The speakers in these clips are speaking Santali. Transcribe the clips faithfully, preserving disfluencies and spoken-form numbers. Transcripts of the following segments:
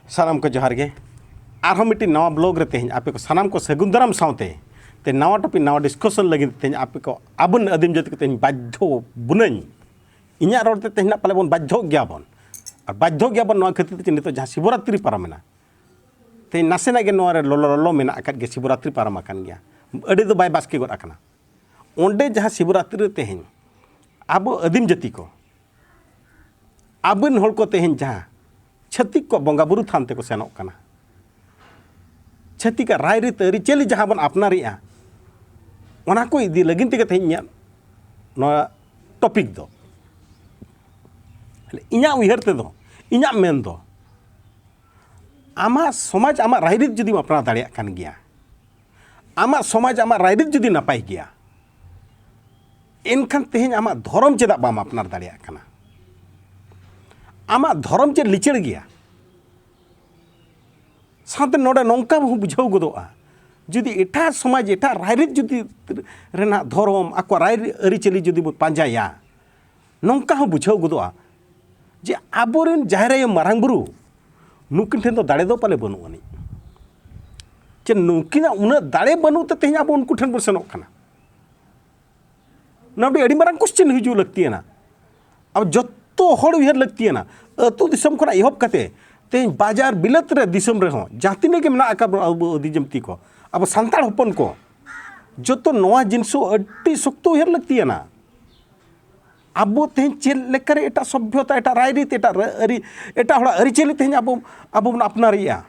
ᱥᱟᱱᱟᱢ ᱠᱚ ᱡᱚᱦᱟᱨ ᱜᱮ᱾ ᱟᱨᱦᱚᱸ ᱢᱤᱫᱴᱤᱡ ᱱᱟᱣᱟ ᱵᱞᱚᱜ ᱨᱮ ᱛᱮᱦᱮᱧ ᱟᱯᱮ ᱠᱚ ᱥᱟᱱᱟᱢ ᱠᱚ ᱥᱟᱹᱜᱩᱱ ᱫᱟᱨᱟᱢ ᱥᱟᱶᱛᱮ ᱛᱮ ᱱᱟᱣᱟ ᱴᱚᱯᱤᱠ, ᱱᱟᱣᱟ ᱰᱤᱥᱠᱚᱥᱚᱱ ᱞᱟᱹᱜᱤᱫ ᱛᱮᱦᱮᱧ ᱟᱯᱮ ᱠᱚ ᱟᱵᱚᱱ ᱟᱹᱫᱤᱢ ᱡᱟᱹᱛᱤ ᱠᱚ ᱛᱮᱦᱮᱧ ᱵᱟᱫᱽᱫᱷᱚ ᱵᱩᱱᱟᱹᱧ᱾ ᱤᱧᱟᱹᱜ ᱨᱚᱲ ᱛᱮ ᱛᱮᱦᱮᱧ ᱱᱟᱜ ᱯᱟᱞᱮ ᱵᱵᱚᱱ ᱵᱟᱫᱽᱫᱷᱚᱜ ᱜᱮᱭᱟᱵᱚᱱ᱾ ᱟᱨ ᱵᱟᱫᱽᱫᱷᱚᱜ ᱜᱮᱭᱟᱵᱚᱱ ᱱᱚᱣᱟ ᱠᱷᱟᱹᱛᱤᱨ ᱛᱮ ᱱᱤᱛᱚᱜ ᱡᱟᱦᱟᱸ ᱥᱤᱵᱚᱨᱟᱛᱨᱤ ᱯᱟᱨᱚᱢᱮᱱᱟ, ᱛᱮᱦᱮᱧ ᱱᱟᱥᱮᱱᱟᱜ ᱜᱮ ᱱᱚᱣᱟ ᱨᱮ ᱞᱚᱞᱚ ᱞᱚᱞᱚ ᱢᱮᱱᱟᱜ ᱟᱠᱟᱫ ᱜᱮᱭᱟ, ᱥᱤᱵᱚᱨᱟᱛᱨᱤ ᱯᱟᱨᱚᱢ ᱟᱠᱟᱱ ᱜᱮᱭᱟ, ᱟᱹᱰᱤ ᱫᱚ ᱵᱟᱭ ᱵᱟᱥᱠᱮ ᱜᱚᱫ ᱟᱠᱟᱱᱟ᱾ ᱚᱸᱰᱮ ᱡᱟᱦᱟᱸ ᱥᱤᱵᱚᱨᱟᱛᱨᱤ ᱨᱮ ᱛᱮᱦᱮᱧ ᱟᱵᱚ ᱟᱹᱫᱤᱢ ᱡᱟᱹᱛᱤ ᱠᱚ, ᱟᱵᱚᱨᱮᱱ ᱦᱚᱲ ᱠᱚ ᱛᱮᱦᱮᱧ ᱡᱟᱦᱟᱸ ᱪᱷᱟᱹᱛᱤᱠ ᱠᱚ ᱵᱚᱸᱜᱟ ᱵᱩᱨᱩ ᱛᱷᱟᱱ ᱛᱮᱠᱚ ᱥᱮᱱᱚᱜ ᱠᱟᱱᱟ, ᱪᱷᱟᱹᱛᱤᱠᱟᱜ ᱨᱟᱭᱨᱤᱛ ᱟᱹᱨᱤᱪᱟᱹᱞᱤ ᱡᱟᱦᱟᱸ ᱵᱚᱱ ᱟᱯᱱᱟᱨᱮᱜᱼᱟ, ᱚᱱᱟ ᱠᱚ ᱤᱫᱤ ᱞᱟᱹᱜᱤᱫ ᱛᱮᱜᱮ ᱛᱮᱦᱮᱧ ᱤᱧᱟᱹᱜ ᱱᱚᱣᱟ ᱴᱚᱯᱤᱠ ᱫᱚ᱾ ᱤᱧᱟᱹᱜ ᱩᱭᱦᱟᱹᱨ ᱛᱮᱫᱚ, ᱤᱧᱟᱹᱜ ᱢᱮᱱ ᱫᱚ, ᱟᱢᱟᱜ ᱥᱚᱢᱟᱡᱽ, ᱟᱢᱟᱜ ᱨᱟᱭᱨᱤᱛ ᱡᱩᱫᱤᱢ ᱟᱯᱱᱟᱨ ᱫᱟᱲᱮᱭᱟᱜ ᱠᱟᱱ ᱜᱮᱭᱟ, ᱟᱢᱟᱜ ᱥᱚᱢᱟᱡᱽ, ᱟᱢᱟᱜ ᱨᱟᱭᱨᱤᱛ ᱡᱩᱫᱤ ᱱᱟᱯᱟᱭ ᱜᱮᱭᱟ, ᱮᱱᱠᱷᱟᱱ ᱛᱮᱦᱮᱧ ᱟᱢᱟᱜ ᱫᱷᱚᱨᱚᱢ ᱪᱮᱫᱟᱜ ᱵᱟᱢ ᱟᱯᱱᱟᱨ ᱫᱟᱲᱮᱭᱟᱜ ᱠᱟᱱᱟ? ᱟᱢᱟᱜ ᱫᱷᱚᱨᱚᱢ ᱪᱮᱫ ᱞᱤᱪᱟᱹᱲ ᱜᱮᱭᱟ? ᱥᱟᱶᱛᱮ ᱱᱚᱰᱮ ᱱᱚᱝᱠᱟ ᱦᱚᱸ ᱵᱩᱡᱷᱟᱹᱣ ᱜᱚᱫᱚᱜᱼᱟ, ᱡᱩᱫᱤ ᱮᱴᱟᱜ ᱥᱚᱢᱟᱡᱽ, ᱮᱴᱟᱜ ᱨᱟᱭᱨᱤᱛ ᱡᱩᱫᱤ ᱨᱮᱱᱟᱜ ᱫᱷᱚᱨᱚᱢ, ᱟᱠᱚᱣᱟᱜ ᱨᱟᱭ ᱟᱹᱨᱤᱪᱟᱹᱞᱤ ᱡᱩᱫᱤ ᱵᱚ ᱯᱟᱸᱡᱟᱭᱟ, ᱱᱚᱝᱠᱟ ᱦᱚᱸ ᱵᱩᱡᱷᱟᱹᱣ ᱜᱚᱫᱚᱜᱼᱟ ᱡᱮ ᱟᱵᱚᱨᱮᱱ ᱡᱟᱦᱮᱨ ᱟᱭᱳ, ᱢᱟᱨᱟᱝ ᱵᱩᱨᱩ, ᱱᱩᱠᱤᱱ ᱴᱷᱮᱱ ᱫᱚ ᱫᱟᱲᱮ ᱫᱚ ᱯᱟᱞᱮ ᱵᱟᱹᱱᱩᱜ ᱟᱹᱱᱤᱡ᱾ ᱪᱮ ᱱᱩᱠᱤᱱᱟᱜ ᱩᱱᱟᱹᱜ ᱫᱟᱲᱮ ᱵᱟᱹᱱᱩᱜ ᱛᱮ ᱛᱮᱦᱮᱧ ᱟᱵᱚ ᱩᱱᱠᱩ ᱴᱷᱮᱱ ᱵᱚᱱ ᱥᱮᱱᱚᱜ ᱠᱟᱱᱟ? ᱱᱚᱣᱟ ᱢᱤᱫᱴᱤᱡ ᱟᱹᱰᱤ ᱢᱟᱨᱟᱝ ᱠᱚᱥᱪᱮᱱ ᱦᱤᱡᱩᱜ ᱞᱟᱹᱠᱛᱤᱭᱟᱱᱟ᱾ ᱟᱵᱚ ᱡᱚᱛᱚ ᱦᱚᱲ ᱩᱭᱦᱟᱹᱨ ᱞᱟᱹᱠᱛᱤᱭᱟᱱᱟ, ᱟᱹᱛᱩ ᱫᱤᱥᱚᱢ ᱠᱷᱚᱱᱟᱜ ᱮᱦᱚᱵ ᱠᱟᱛᱮ ᱛᱮᱦᱮᱧ ᱵᱟᱡᱟᱨ ᱵᱤᱞᱟᱹᱛ ᱨᱮ, ᱫᱤᱥᱚᱢ ᱨᱮᱦᱚᱸ ᱡᱟᱦᱟᱸ ᱛᱤᱱᱟᱹᱜ ᱜᱮ ᱢᱮᱱᱟᱜ ᱟᱠᱟᱫ ᱵᱚᱱᱟ ᱟᱵᱚ ᱟᱹᱫᱤᱢ ᱡᱟᱹᱛᱤ ᱠᱚ, ᱟᱵᱚ ᱥᱟᱱᱛᱟᱲ ᱦᱚᱯᱚᱱ ᱠᱚ, ᱡᱚᱛᱚ ᱱᱚᱣᱟ ᱡᱤᱱᱤᱥ ᱦᱚᱸ ᱟᱹᱰᱤ ᱥᱚᱠᱛᱚ ᱩᱭᱦᱟᱹᱨ ᱞᱟᱹᱠᱛᱤᱭᱟᱱᱟ᱾ ᱟᱵᱚ ᱛᱮᱦᱮᱧ ᱪᱮᱫ ᱞᱮᱠᱟᱨᱮ ᱮᱴᱟᱜ ᱥᱚᱵᱽᱵᱷᱚᱛᱟ, ᱮᱴᱟᱜ ᱨᱟᱭᱨᱤᱛ, ᱮᱴᱟᱜ ᱨᱟ-, ᱟᱹᱨᱤ, ᱮᱴᱟᱜ ᱦᱚᱲᱟᱜ ᱟᱹᱨᱤᱪᱟᱹᱞᱤ ᱛᱮᱦᱮᱧ ᱟᱵᱚ, ᱟᱵᱚ ᱵᱚᱱ ᱟᱯᱱᱟᱨᱮᱜᱼᱟ?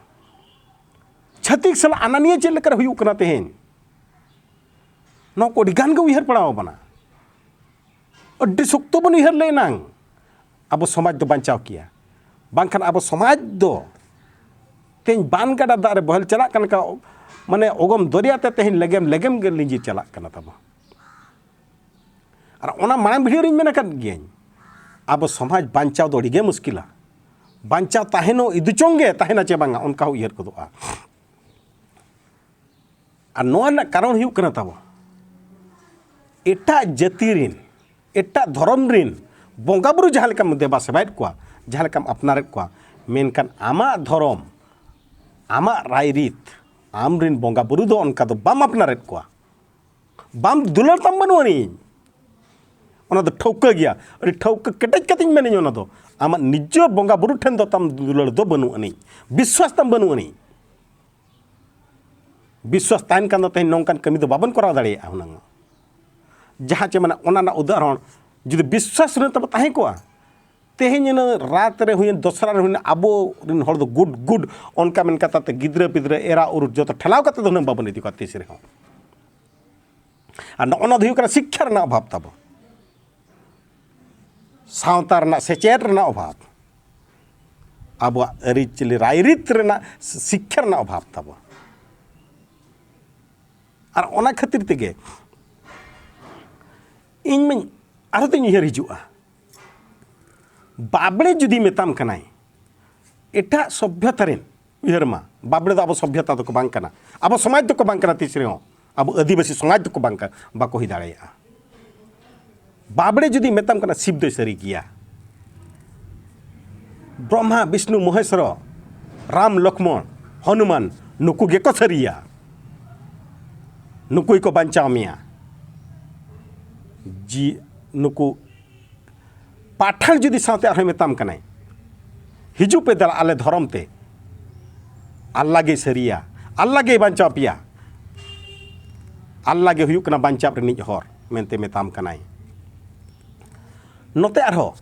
ᱪᱷᱟᱹᱛᱤᱠ ᱥᱟᱞᱟᱜ ᱟᱱᱟᱱᱤᱭᱟᱹ ᱪᱮᱫ ᱞᱮᱠᱟᱨᱮ ᱦᱩᱭᱩᱜ ᱠᱟᱱᱟ ᱛᱮᱦᱮᱧ? ᱱᱚᱣᱟ ᱠᱚ ᱟᱹᱰᱤ ᱜᱟᱱ ᱜᱮ ᱩᱭᱦᱟᱹᱨ ᱯᱟᱲᱟᱣ ᱟᱵᱚᱱᱟ᱾ ᱟᱹᱰᱤ ᱥᱚᱠᱛᱚ ᱵᱚᱱ ᱩᱭᱦᱟᱹᱨ ᱞᱮ ᱮᱱᱟᱝ ᱟᱵᱚ ᱥᱚᱢᱟᱡᱽ ᱫᱚ ᱵᱟᱧᱪᱟᱣ ᱠᱮᱭᱟ, ᱵᱟᱝᱠᱷᱟᱱ ᱟᱵᱚ ᱥᱚᱢᱟᱡᱽ ᱫᱚ ᱛᱮᱦᱮᱧ ᱵᱟᱱ ᱜᱟᱰᱟ ᱫᱟᱜ ᱨᱮ ᱵᱚᱦᱮᱞ ᱪᱟᱞᱟᱜ ᱠᱟᱱ ᱞᱮᱠᱟ, ᱢᱟᱱᱮ ᱚᱜᱚᱢ ᱫᱚᱨᱭᱟ ᱛᱮ ᱛᱮᱦᱮᱧ ᱞᱮᱜᱮᱢ ᱞᱮᱜᱮᱢ ᱜᱮ ᱞᱤᱸᱡᱤ ᱪᱟᱞᱟᱜ ᱠᱟᱱᱟ ᱛᱟᱵᱚ᱾ ᱟᱨ ᱚᱱᱟ ᱢᱟᱲᱟᱝ ᱵᱷᱤᱰᱤᱭᱳ ᱨᱤᱧ ᱢᱮᱱ ᱟᱠᱟᱫ ᱜᱤᱭᱟᱹᱧ, ᱟᱵᱚ ᱥᱚᱢᱟᱡᱽ ᱵᱟᱧᱪᱟᱣ ᱫᱚ ᱟᱹᱰᱤ ᱜᱮ ᱢᱩᱥᱠᱤᱞᱟ᱾ ᱵᱟᱧᱪᱟᱣ ᱛᱟᱦᱮᱱᱚᱜ ᱤᱫᱩ ᱪᱚᱝ ᱜᱮ ᱛᱟᱦᱮᱱᱟ ᱪᱮ ᱵᱟᱝᱟ, ᱚᱱᱠᱟ ᱦᱚᱸ ᱩᱭᱦᱟᱹᱨ ᱜᱚᱫᱚᱜᱼᱟ᱾ ᱟᱨ ᱱᱚᱣᱟ ᱨᱮᱱᱟᱜ ᱠᱟᱨᱚᱱ ᱦᱩᱭᱩᱜ ᱠᱟᱱᱟ ᱛᱟᱵᱚ, ᱮᱴᱟᱜ ᱡᱟᱹᱛᱤ ᱨᱮᱱ, ᱮᱴᱟᱜ ᱫᱷᱚᱨᱚᱢ ᱨᱮᱱ ᱵᱚᱸᱜᱟ ᱵᱩᱨᱩ ᱡᱟᱦᱟᱸ ᱞᱮᱠᱟᱢ ᱫᱮᱵᱟ ᱥᱮᱵᱟᱭᱮᱫ ᱠᱚᱣᱟ, ᱡᱟᱦᱟᱸ ᱞᱮᱠᱟᱢ ᱟᱯᱱᱟᱨᱮᱫ ᱠᱚᱣᱟ, ᱢᱮᱱᱠᱷᱟᱱ ᱟᱢᱟᱜ ᱫᱷᱚᱨᱚᱢ, ᱟᱢᱟᱜ ᱨᱟᱭᱨᱤᱛ, ᱟᱢᱨᱮᱱ ᱵᱚᱸᱜᱟ ᱵᱩᱨᱩ ᱫᱚ ᱚᱱᱠᱟ ᱫᱚ ᱵᱟᱢ ᱟᱯᱱᱟᱨᱮᱫ ᱠᱚᱣᱟ᱾ ᱵᱟᱢ ᱫᱩᱞᱟᱹᱲ ᱛᱟᱢ ᱵᱟᱹᱱᱩᱜ ᱟᱹᱱᱤᱡ᱾ ᱚᱱᱟ ᱫᱚ ᱴᱷᱟᱹᱣᱠᱟᱹ ᱜᱮᱭᱟ, ᱟᱹᱰᱤ ᱴᱷᱟᱹᱣᱠᱟᱹ ᱠᱮᱴᱮᱡ ᱠᱟᱛᱮᱧ ᱢᱮᱱᱟᱹᱧ, ᱚᱱᱟ ᱫᱚ ᱟᱢᱟᱜ ᱱᱤᱡᱮᱨ ᱵᱚᱸᱜᱟ ᱵᱩᱨᱩ ᱴᱷᱮᱱ ᱫᱚ ᱛᱟᱢ ᱫᱩᱞᱟᱹᱲ ᱫᱚ ᱵᱟᱹᱱᱩᱜ ᱟᱹᱱᱤᱡ, ᱵᱤᱥᱣᱟᱥ ᱛᱟᱢ ᱵᱟᱹᱱᱩᱜ ᱟᱹᱱᱤᱡ᱾ ᱵᱤᱥᱣᱟᱥ ᱛᱟᱦᱮᱱ ᱠᱷᱟᱱ ᱫᱚ ᱛᱮᱦᱮᱧ ᱱᱚᱝᱠᱟᱱ ᱠᱟᱹᱢᱤ ᱫᱚ ᱵᱟᱵᱚᱱ ᱠᱚᱨᱟᱣ ᱫᱟᱲᱮᱭᱟᱜᱼᱟ ᱦᱩᱱᱟᱹᱝ᱾ ᱡᱟᱦᱟᱸ ᱪᱮ ᱢᱟᱱᱮ ᱚᱱᱟ ᱨᱮᱱᱟᱜ ᱩᱫᱟᱦᱚᱨᱚᱱ, ᱡᱩᱫᱤ ᱵᱤᱥᱣᱟᱥ ᱨᱮ ᱛᱟᱵᱚ ᱛᱟᱦᱮᱸ ᱠᱚᱜᱼᱟ, ᱛᱮᱦᱮᱧ ᱤᱱᱟᱹ ᱨᱟᱛ ᱨᱮ ᱦᱩᱭᱮᱱ, ᱫᱚᱥᱨᱟ ᱨᱮ ᱦᱩᱭᱮᱱ, ᱟᱵᱚ ᱨᱮᱱ ᱦᱚᱲ ᱫᱚ ᱜᱩᱰ ᱜᱩᱰ ᱚᱱᱠᱟ ᱢᱮᱱ ᱠᱟᱛᱮ ᱛᱮ ᱜᱤᱫᱽᱨᱟᱹ ᱯᱤᱫᱽᱨᱟᱹ ᱮᱨᱟ ᱩᱨᱩ ᱡᱚᱛᱚ ᱴᱷᱮᱞᱟᱣ ᱠᱟᱛᱮ ᱫᱚ ᱦᱩᱱᱟᱹᱝ ᱵᱟᱵᱚᱱ ᱤᱫᱤ ᱠᱚᱣᱟ ᱛᱤᱥ ᱨᱮᱦᱚᱸ᱾ ᱟᱨ ᱱᱚᱜᱼᱚ ᱱᱚᱣᱟ ᱫᱚ ᱦᱩᱭᱩᱜ ᱠᱟᱱᱟ ᱥᱤᱠᱠᱷᱟ ᱨᱮᱱᱟᱜ ᱚᱵᱷᱟᱵᱽ ᱛᱟᱵᱚ, ᱥᱟᱶᱛᱟ ᱨᱮᱱᱟᱜ ᱥᱮᱪᱮᱫ ᱨᱮᱱᱟᱜ ᱚᱵᱷᱟᱵᱽ, ᱟᱵᱚᱣᱟᱜ ᱟᱹᱨᱤᱪᱟᱹᱞᱤ ᱨᱟᱭᱨᱤᱛ ᱨᱮᱱᱟᱜ ᱥᱤᱠᱠᱷᱟ ᱨᱮᱱᱟᱜ ᱚᱵᱷᱟᱵᱽ ᱛᱟᱵᱚ᱾ ᱟᱨ ᱚᱱᱟ ᱠᱷᱟᱹᱛᱤᱨ ᱛᱮᱜᱮ ᱤᱧ ᱢᱟᱧ ᱟᱨᱦᱚᱸ ᱛᱚᱧ ᱩᱭᱦᱟᱹᱨ ᱦᱤᱡᱩᱜᱼᱟ, ᱵᱟᱵᱽᱲᱮ ᱡᱩᱫᱤ ᱢᱮᱛᱟᱢ ᱠᱟᱱᱟᱭ, ᱮᱴᱟᱜ ᱥᱚᱵᱽᱵᱷᱚᱛᱟ ᱨᱮᱱ, ᱩᱭᱦᱟᱹᱨ ᱢᱟ, ᱵᱟᱵᱽᱲᱮ ᱫᱚ ᱟᱵᱚ ᱥᱚᱵᱽᱵᱷᱚᱛᱟ ᱫᱚᱠᱚ ᱵᱟᱝ ᱠᱟᱱᱟ, ᱟᱵᱚ ᱥᱚᱢᱟᱡᱽ ᱫᱚᱠᱚ ᱵᱟᱝ ᱠᱟᱱᱟ, ᱛᱤᱥ ᱨᱮᱦᱚᱸ ᱟᱵᱚ ᱟᱹᱫᱤᱵᱟᱹᱥᱤ ᱥᱚᱢᱟᱡᱽ ᱫᱚᱠᱚ ᱵᱟᱝ ᱠᱟ-, ᱵᱟᱠᱚ ᱦᱩᱭ ᱫᱟᱲᱮᱭᱟᱜᱼᱟ᱾ ᱵᱟᱵᱽᱲᱮ ᱡᱩᱫᱤ ᱢᱮᱛᱟᱢ ᱠᱟᱱᱟ, ᱥᱤᱵ ᱫᱚᱭ ᱥᱟᱹᱨᱤ ᱜᱮᱭᱟ, ᱵᱨᱚᱦᱢᱟ, ᱵᱤᱥᱱᱩ, ᱢᱚᱦᱮᱥᱣᱚᱨ, ᱨᱟᱢ, ᱞᱚᱠᱷᱢᱚᱬ, ᱦᱚᱱᱩᱢᱟᱱ, ᱱᱩᱠᱩ ᱜᱮᱠᱚ ᱥᱟᱹᱨᱤᱭᱟ, ᱱᱩᱠᱩ ᱜᱮᱠᱚ ᱵᱟᱧᱪᱟᱣ ᱢᱮᱭᱟ᱾ ᱡᱤ ᱱᱩᱠᱩ ᱯᱟᱴᱷᱟᱱ ᱡᱩᱫᱤ ᱥᱟᱶᱛᱮ ᱟᱨᱦᱚᱸᱭ ᱢᱮᱛᱟᱢ ᱠᱟᱱᱟᱭ, "ᱦᱤᱡᱩᱜ ᱯᱮ ᱫᱮᱞᱟ ᱟᱞᱮ ᱫᱷᱚᱨᱚᱢ ᱛᱮ, ᱟᱞᱞᱟ ᱜᱮᱭ ᱥᱟᱹᱨᱤᱭᱟ, ᱟᱞᱞᱟ ᱜᱮᱭ ᱵᱟᱧᱪᱟᱣ ᱯᱮᱭᱟ, ᱟᱞᱞᱟ ᱜᱮ ᱦᱩᱭᱩᱜ ᱠᱟᱱᱟ ᱵᱟᱧᱪᱟᱣ ᱨᱤᱱᱤᱡ ᱦᱚᱨ" ᱢᱮᱱᱛᱮ ᱢᱮᱛᱟᱢ ᱠᱟᱱᱟᱭ᱾ ᱱᱚᱛᱮ ᱟᱨᱦᱚᱸ